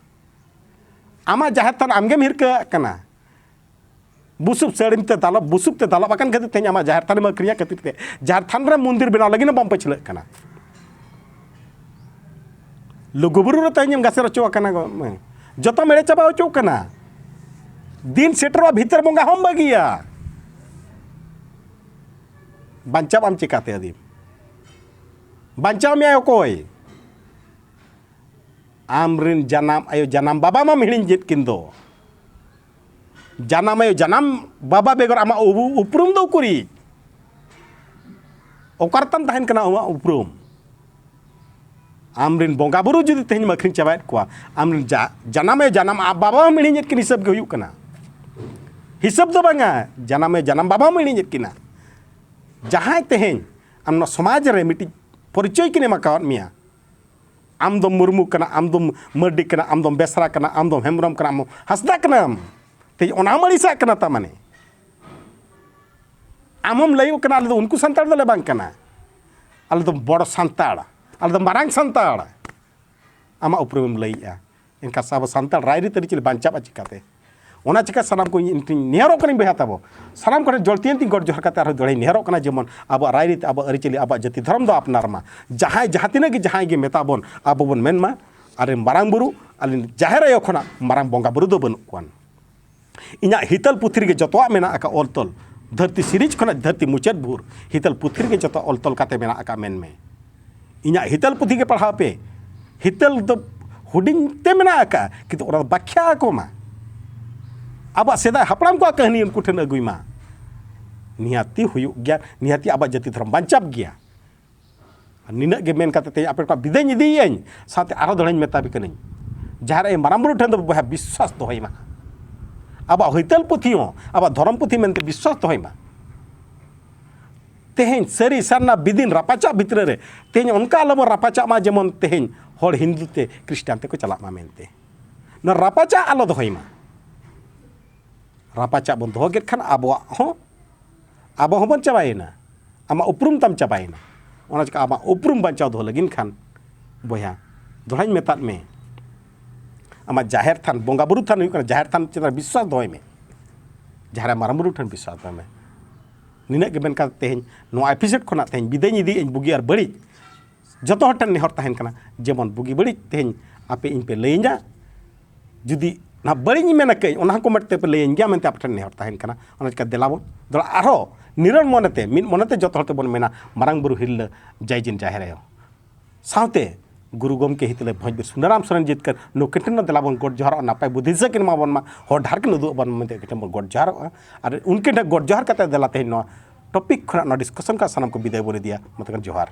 ᱟᱢᱟᱜ ᱡᱟᱦᱮᱨ ᱛᱷᱟᱱ ᱟᱢᱜᱮᱢ ᱦᱤᱨᱠᱟᱹᱣᱟᱜ ᱠᱟᱱᱟ᱾ ᱵᱩᱥᱩᱵ ᱥᱟᱹᱲᱤᱢ ᱛᱮ ᱫᱟᱞᱚᱵ, ᱵᱩᱥᱩᱵ ᱛᱮ ᱫᱟᱞᱚᱵ ᱟᱠᱟᱱ ᱠᱷᱟᱹᱛᱤᱨ ᱛᱮᱦᱮᱧ ᱟᱢᱟᱜ ᱡᱟᱦᱮᱨ ᱛᱷᱟᱱᱮᱢ ᱟᱹᱠᱷᱨᱤᱧᱟ ᱠᱷᱟᱹᱛᱤᱨ ᱛᱮ, ᱡᱟᱦᱮᱨ ᱛᱷᱟᱱ ᱨᱮ ᱢᱚᱱᱫᱤᱨ ᱵᱮᱱᱟᱣ ᱞᱟᱹᱜᱤᱫ ᱦᱚᱸ ᱵᱟᱢ ᱯᱟᱹᱪᱷᱞᱟᱹᱜ ᱠᱟᱱᱟ᱾ ᱞᱩᱜᱩᱵᱩᱨᱩ ᱨᱮ ᱛᱮᱦᱮᱧᱮᱢ ᱜᱟᱥᱮᱨ ᱦᱚᱪᱚ ᱟᱠᱟᱱᱟ ᱜᱚ-, ᱡᱚᱛᱚᱢ ᱮᱲᱮ ᱪᱟᱵᱟ ᱦᱚᱪᱚ ᱠᱟᱱᱟ᱾ ᱫᱤᱱ ᱥᱮᱴᱮᱨᱚᱜᱼᱟ, ᱵᱷᱤᱛᱟᱹᱨ ᱵᱚᱸᱜᱟ ᱦᱚᱸᱢ ᱵᱟᱹᱜᱤᱭᱟ᱾ ᱵᱟᱧᱪᱟᱣ ᱟᱢ ᱪᱤᱠᱟᱹᱛᱮ ᱟᱹᱫᱤᱢ? ᱵᱟᱧᱪᱟᱣ ᱢᱮᱭᱟᱭ ᱚᱠᱚᱭ? ᱟᱢ ᱨᱮᱱ ᱡᱟᱱᱟᱢ ᱟᱭᱳ, ᱡᱟᱱᱟᱢ ᱵᱟᱵᱟ ᱢᱟᱢ ᱦᱤᱲᱤᱧ ᱠᱮᱫ ᱠᱤᱱ ᱫᱚ᱾ ᱡᱟᱱᱟᱢ ᱟᱭᱳ, ᱡᱟᱱᱟᱢ ᱵᱟᱵᱟ ᱵᱮᱜᱚᱨ ᱟᱢᱟᱜ ᱩᱵ-, ᱩᱯᱨᱩᱢ ᱫᱚ ᱩᱠᱩᱨᱤᱡ? ᱚᱠᱟ ᱨᱮᱛᱟᱢ ᱛᱟᱦᱮᱱ ᱠᱟᱱᱟ ᱟᱢᱟᱜ ᱩᱯᱨᱩᱢ? ᱟᱢ ᱨᱮᱱ ᱵᱚᱸᱜᱟ ᱵᱩᱨᱩ ᱡᱩᱫᱤ ᱛᱮᱦᱮᱧ ᱮᱢ ᱟᱹᱠᱷᱨᱤᱧ ᱪᱟᱵᱟᱭᱮᱫ ᱠᱚᱣᱟ, ᱟᱢ ᱨᱮᱱ ᱡᱟ-, ᱡᱟᱱᱟᱢ ᱟᱭᱳ, ᱡᱟᱱᱟᱢ ᱟ-, ᱵᱟᱵᱟ ᱦᱚᱸᱢ ᱦᱤᱲᱤᱧᱮᱫ ᱠᱤᱱ ᱦᱤᱥᱟᱹᱵ ᱜᱮ ᱦᱩᱭᱩᱜ ᱠᱟᱱᱟ᱾ ᱦᱤᱥᱟᱹᱵ ᱫᱚ ᱵᱟᱝᱟ, ᱡᱟᱱᱟᱢ ᱟᱭᱳ, ᱡᱟᱱᱟᱢ ᱵᱟᱵᱟ ᱦᱚᱸᱢ ᱦᱤᱲᱤᱧᱮᱫ ᱠᱤᱱᱟ᱾ ᱡᱟᱦᱟᱸᱭ ᱛᱮᱦᱮᱧ ᱟᱢ ᱱᱚᱣᱟ ᱥᱚᱢᱟᱡᱽ ᱨᱮ ᱢᱤᱫᱴᱤᱡ ᱯᱚᱨᱤᱪᱚᱭ ᱠᱤᱱ ᱮᱢ ᱟᱠᱟᱣᱟᱫ ᱢᱮᱭᱟ, ᱟᱢ ᱫᱚᱢ ᱢᱩᱨᱢᱩ ᱠᱟᱱᱟ, ᱟᱢ ᱫᱚᱢ ᱢᱟᱹᱨᱰᱤ ᱠᱟᱱᱟ, ᱟᱢ ᱫᱚᱢ ᱵᱮᱥᱨᱟ ᱠᱟᱱᱟ, ᱟᱢ ᱫᱚᱢ ᱦᱮᱢᱵᱨᱚᱢ ᱠᱟᱱᱟ, ᱟᱢ ᱫᱚᱢ ᱦᱟᱸᱥᱫᱟ ᱠᱟᱱᱟᱢ, ᱛᱮᱦᱮᱧ ᱚᱱᱟ ᱦᱚᱸᱢ ᱟᱹᱲᱤᱥᱟᱜ ᱠᱟᱱᱟ᱾ ᱛᱟ ᱢᱟᱱᱮ ᱟᱢ ᱦᱚᱸᱢ ᱞᱟᱹᱭᱚᱜ ᱠᱟᱱᱟ, ᱟᱞᱮ ᱫᱚ ᱩᱱᱠᱩ ᱥᱟᱱᱛᱟᱲ ᱫᱚᱞᱮ ᱵᱟᱝ ᱠᱟᱱᱟ, ᱟᱞᱮ ᱫᱚ ᱵᱚᱲ ᱥᱟᱱᱛᱟᱲ, ᱟᱞᱮ ᱫᱚ ᱢᱟᱨᱟᱝ ᱥᱟᱱᱛᱟᱲ᱾ ᱟᱢᱟᱜ ᱩᱯᱨᱩᱢᱮᱢ ᱞᱟᱹᱭᱮᱜᱼᱟ᱾ ᱮᱱᱠᱷᱟᱱ ᱟᱵᱚ ᱥᱟᱱᱛᱟᱲ ᱨᱟᱭᱨᱤᱛ ᱟᱹᱨᱤᱪᱟᱹᱞᱤ ᱵᱟᱧᱪᱟᱜᱼᱟ ᱪᱤᱠᱟᱹᱛᱮ? ᱚᱱᱟ ᱪᱤᱠᱟ ᱥᱟᱱᱟᱢ ᱠᱚ ᱤᱧ ᱴᱷᱮᱱ ᱱᱮᱦᱚᱨᱚᱜ ᱠᱟᱹᱱᱟᱹᱧ ᱵᱚᱭᱦᱟ ᱛᱟᱵᱚ, ᱥᱟᱱᱟᱢ ᱠᱚᱴᱷᱮᱱ ᱡᱚᱲᱛᱤᱭᱟᱹᱱ ᱛᱤᱧ ᱜᱚᱰ ᱡᱚᱦᱟᱨ ᱠᱟᱛᱮ ᱟᱨᱦᱚᱸ ᱫᱚᱦᱲᱟᱧ ᱱᱮᱦᱚᱨᱚᱜ ᱠᱟᱱᱟ, ᱡᱮᱢᱚᱱ ᱟᱵᱚᱣᱟᱜ ᱨᱟᱭᱨᱤᱛ, ᱟᱵᱚᱣᱟᱜ ᱟᱹᱨᱤᱪᱟᱹᱞᱤ, ᱟᱵᱚᱣᱟᱜ ᱡᱟᱹᱛᱤ ᱫᱷᱚᱨᱚᱢ ᱫᱚ ᱟᱯᱱᱟᱨ ᱢᱟ᱾ ᱡᱟᱦᱟᱸᱭ ᱡᱟᱦᱟᱸ ᱛᱤᱱᱟᱹᱜ ᱜᱮ ᱡᱟᱦᱟᱸᱭ ᱜᱮ ᱢᱮᱛᱟ ᱵᱚᱱ, ᱟᱵᱚ ᱵᱚᱱ ᱢᱮᱱ ᱢᱟ, ᱟᱞᱮ ᱢᱟᱨᱟᱝ ᱵᱩᱨᱩ, ᱟᱞᱮ ᱡᱟᱦᱮᱨ ᱟᱭᱳ ᱠᱷᱚᱱᱟᱜ ᱢᱟᱨᱟᱝ ᱵᱚᱸᱜᱟ ᱵᱩᱨᱩ ᱫᱚ ᱵᱟᱹᱱᱩᱜ ᱠᱚᱣᱟ᱾ ᱤᱧᱟᱹᱜ ᱦᱤᱛᱟᱹᱞ ᱯᱩᱛᱷᱤ ᱨᱮᱜᱮ ᱡᱚᱛᱚᱣᱟᱜ ᱢᱮᱱᱟᱜ ᱟᱠᱟᱫ ᱚᱞ ᱛᱚᱞ᱾ ᱫᱷᱟᱹᱨᱛᱤ ᱥᱤᱨᱤᱡᱽ ᱠᱷᱚᱱᱟᱜ ᱫᱷᱟᱹᱨᱛᱤ ᱢᱩᱪᱟᱹᱫ ᱵᱷᱳᱨ ᱦᱤᱛᱟᱹᱞ ᱯᱩᱛᱷᱤ ᱨᱮᱜᱮ ᱡᱚᱛᱚ ᱚᱞ ᱛᱚᱞ ᱠᱟᱛᱮ ᱢᱮᱱᱟᱜ ᱟᱠᱟᱫ ᱢᱮᱱ ᱢᱮ᱾ ᱤᱧᱟᱹᱜ ᱦᱤᱛᱟᱹᱞ ᱯᱩᱛᱷᱤ ᱜᱮ ᱯᱟᱲᱦᱟᱣ ᱯᱮ᱾ ᱦᱤᱛᱟᱹᱞ ᱫᱚ ᱦᱩᱰᱤᱧ ᱛᱮ ᱢᱮᱱᱟᱜ ᱟᱠᱟᱫᱼᱟ, ᱠᱤᱱᱛᱩ ᱚᱱᱟ ᱫᱚ ᱵᱟᱠᱷᱭᱟ ᱟᱠᱚ ᱢᱟ᱾ ᱟᱵᱚᱣᱟᱜ ᱥᱮᱫᱟᱭ ᱦᱟᱯᱲᱟᱢ ᱠᱚᱣᱟᱜ ᱠᱟᱹᱦᱱᱤ ᱩᱱᱠᱩ ᱴᱷᱮᱱ ᱟᱹᱜᱩᱭ ᱢᱟ᱾ ᱱᱤᱦᱟᱹᱛᱤ ᱦᱩᱭᱩᱜ ᱜᱮᱭᱟ, ᱱᱤᱦᱟᱹᱛᱤ ᱟᱵᱚᱣᱟᱜ ᱡᱟᱹᱛᱤ ᱫᱷᱚᱨᱚᱢ ᱵᱟᱧᱪᱟᱜ ᱜᱮᱭᱟ᱾ ᱟᱨ ᱱᱤᱱᱟᱹᱜ ᱜᱮ ᱢᱮᱱ ᱠᱟᱛᱮ ᱛᱮᱦᱮᱧ ᱟᱯᱮ ᱠᱚᱣᱟᱜ ᱵᱤᱫᱟᱹᱭ ᱤᱫᱤᱭᱟᱹᱧ, ᱥᱟᱶᱛᱮ ᱟᱨᱦᱚᱸ ᱫᱚᱦᱲᱟᱧ ᱢᱮᱛᱟ ᱯᱮ ᱠᱟᱹᱱᱟᱹᱧ, ᱡᱟᱦᱮᱨ ᱟᱭᱳ ᱢᱟᱨᱟᱝ ᱵᱩᱨᱩ ᱴᱷᱮᱱ ᱫᱚ ᱵᱚᱭᱦᱟ ᱵᱤᱥᱣᱟᱥ ᱫᱚᱦᱚᱭ ᱢᱟ᱾ ᱟᱵᱚᱣᱟᱜ ᱦᱤᱛᱟᱹᱞ ᱯᱩᱛᱷᱤ ᱦᱚᱸ ᱟᱵᱚᱣᱟᱜ ᱫᱷᱚᱨᱚᱢ ᱯᱩᱛᱷᱤ ᱢᱮᱱᱛᱮ ᱵᱤᱥᱣᱟᱥ ᱫᱚᱦᱚᱭ ᱢᱟ᱾ ᱛᱮᱦᱮᱧ ᱥᱟᱹᱨᱤ ᱥᱟᱨᱱᱟ ᱵᱤᱫᱤᱱ ᱨᱟᱯᱟᱪᱟᱜ ᱵᱷᱤᱛᱨᱤ ᱨᱮ ᱛᱮᱦᱮᱧ ᱚᱱᱠᱟ ᱟᱞᱚᱵᱚᱱ ᱨᱟᱯᱟᱪᱟᱜ ᱢᱟ, ᱡᱮᱢᱚᱱ ᱛᱮᱦᱮᱧ ᱦᱚᱲ ᱦᱤᱱᱫᱩ ᱛᱮ ᱠᱷᱨᱤᱥᱴᱟᱱ ᱛᱮᱠᱚ ᱪᱟᱞᱟᱜ ᱢᱟ ᱢᱮᱱᱛᱮ᱾ ᱱᱚᱣᱟ ᱨᱟᱯᱟᱪᱟᱜ ᱟᱞᱚ ᱫᱚᱦᱚᱭ ᱢᱟ᱾ ᱨᱟᱯᱟᱪᱟᱜ ᱵᱚᱱ ᱫᱚᱦᱚ ᱠᱮᱫ ᱠᱷᱟᱱ ᱟᱵᱚᱣᱟᱜ ᱦᱚᱸ, ᱟᱵᱚ ᱦᱚᱸᱵᱚᱱ ᱪᱟᱵᱟᱭᱮᱱᱟ, ᱟᱢᱟᱜ ᱩᱯᱨᱩᱢ ᱛᱟᱢ ᱪᱟᱵᱟᱭᱮᱱᱟ᱾ ᱚᱱᱟ ᱪᱤᱠᱟ ᱟᱢᱟᱜ ᱩᱯᱨᱩᱢ ᱵᱟᱧᱪᱟᱣ ᱫᱚᱦᱚ ᱞᱟᱹᱜᱤᱫ ᱠᱷᱟᱱ ᱵᱚᱭᱦᱟ, ᱫᱚᱦᱲᱟᱧ ᱢᱮᱛᱟᱫ ᱢᱮ, ᱟᱢᱟᱜ ᱡᱟᱦᱮᱨ ᱛᱷᱟᱱ, ᱵᱚᱸᱜᱟ ᱵᱩᱨᱩ ᱛᱷᱟᱱ ᱦᱩᱭᱩᱜ ᱠᱟᱱᱟ ᱡᱟᱦᱮᱨ ᱛᱷᱟᱱ ᱪᱮᱛᱟᱱ ᱨᱮ ᱵᱤᱥᱣᱟᱥ ᱫᱚᱦᱚᱭ ᱢᱮ, ᱡᱟᱦᱮᱨ ᱟᱭᱳ ᱢᱟᱨᱟᱝ ᱵᱩᱨᱩ ᱴᱷᱮᱱ ᱵᱤᱥᱣᱟᱥ ᱫᱚᱦᱚᱭ ᱢᱮ᱾ ᱱᱤᱱᱟᱹᱜ ᱜᱮ ᱢᱮᱱ ᱠᱟᱛᱮ ᱛᱮᱦᱮᱧ ᱱᱚᱣᱟ ᱮᱯᱤᱥᱳᱰ ᱠᱷᱚᱱᱟᱜ ᱛᱮᱦᱮᱧ ᱵᱤᱫᱟᱹᱭ ᱤᱫᱤᱭᱮᱫ ᱟᱹᱧ, ᱵᱩᱜᱤ ᱟᱨ ᱵᱟᱹᱲᱤᱡ ᱡᱚᱛᱚ ᱦᱚᱲ ᱴᱷᱮᱱ ᱱᱮᱦᱚᱨ ᱛᱟᱦᱮᱱ ᱠᱟᱱᱟ, ᱡᱮᱢᱚᱱ ᱵᱩᱜᱤ ᱵᱟᱹᱲᱤᱡ ᱛᱮᱦᱮᱧ ᱟᱯᱮ ᱤᱧ ᱯᱮ ᱞᱟᱹᱭᱟᱹᱧᱟ᱾ ᱡᱩᱫᱤ ᱱᱟᱦᱟᱜ ᱵᱟᱹᱲᱤᱡ ᱤᱧ ᱢᱮᱱ ᱟᱠᱟᱫᱟᱹᱧ, ᱚᱱᱟ ᱦᱚᱸ ᱠᱚᱢᱮᱱᱴ ᱛᱮᱯᱮ ᱞᱟᱹᱭᱟᱹᱧ ᱜᱮᱭᱟ ᱢᱮᱱᱛᱮ ᱟᱯᱮ ᱴᱷᱮᱱ ᱱᱮᱦᱚᱨ ᱛᱟᱦᱮᱱ ᱠᱟᱱᱟ᱾ ᱚᱱᱟ ᱪᱤᱠᱟ ᱫᱮᱞᱟ ᱵᱚᱱ ᱫᱚᱲᱟ ᱟᱨᱦᱚᱸ ᱱᱤᱨᱚᱲ ᱢᱚᱱᱮᱛᱮ, ᱢᱤᱫ ᱢᱚᱱᱮᱛᱮ ᱡᱚᱛᱚ ᱦᱚᱲ ᱛᱮᱵᱚᱱ ᱢᱮᱱᱟ, ᱢᱟᱨᱟᱝ ᱵᱩᱨᱩ ᱦᱤᱨᱞᱟᱹ ᱡᱟᱭ ᱡᱤᱱ ᱡᱟᱦᱮᱨ ᱟᱭᱳ ᱥᱟᱶᱛᱮ ᱜᱩᱨᱩ ᱜᱚᱢᱠᱮ ᱦᱤᱛᱟᱹᱞᱮ ᱵᱷᱚᱸᱡᱽ ᱵᱤᱨ ᱥᱩᱱᱟᱨᱟᱢ ᱥᱚᱨᱮᱱ ᱡᱤᱛᱠᱟᱹᱨ ᱱᱩᱠᱤᱱ ᱴᱷᱮᱱ ᱦᱚᱸ ᱫᱮᱞᱟ ᱵᱚᱱ ᱜᱚᱰ ᱡᱚᱦᱟᱨᱚᱜᱼᱟ, ᱱᱟᱯᱟᱭ ᱵᱩᱫᱷᱤ ᱫᱤᱥᱟᱹ ᱠᱤᱱ ᱮᱢᱟ ᱵᱚᱱ ᱢᱟ, ᱦᱚᱨ ᱰᱟᱦᱟᱨ ᱠᱤᱱ ᱩᱫᱩᱜ ᱟᱵᱚᱱ ᱢᱟ ᱢᱮᱱᱛᱮ ᱩᱱᱠᱤᱱ ᱴᱷᱮᱱ ᱵᱚᱱ ᱜᱚᱰ ᱡᱚᱦᱟᱨᱚᱜᱼᱟ᱾ ᱟᱨ ᱩᱱᱠᱤᱱ ᱴᱷᱮᱱ ᱜᱚᱰ ᱡᱚᱦᱟᱨ ᱠᱟᱛᱮ ᱫᱮᱞᱟ ᱛᱮᱦᱮᱧ ᱱᱚᱣᱟ ᱴᱚᱯᱤᱠ ᱠᱷᱚᱱᱟᱜ ᱱᱚᱣᱟ ᱰᱤᱥᱠᱟᱥᱚᱱ ᱠᱷᱚᱱᱟᱜ ᱥᱟᱱᱟᱢ ᱠᱚ ᱵᱤᱫᱟᱹᱭ ᱵᱚᱱ ᱤᱫᱤᱭᱟ᱾ ᱢᱟ ᱛᱚᱵᱮ ᱡᱚᱦᱟᱨ᱾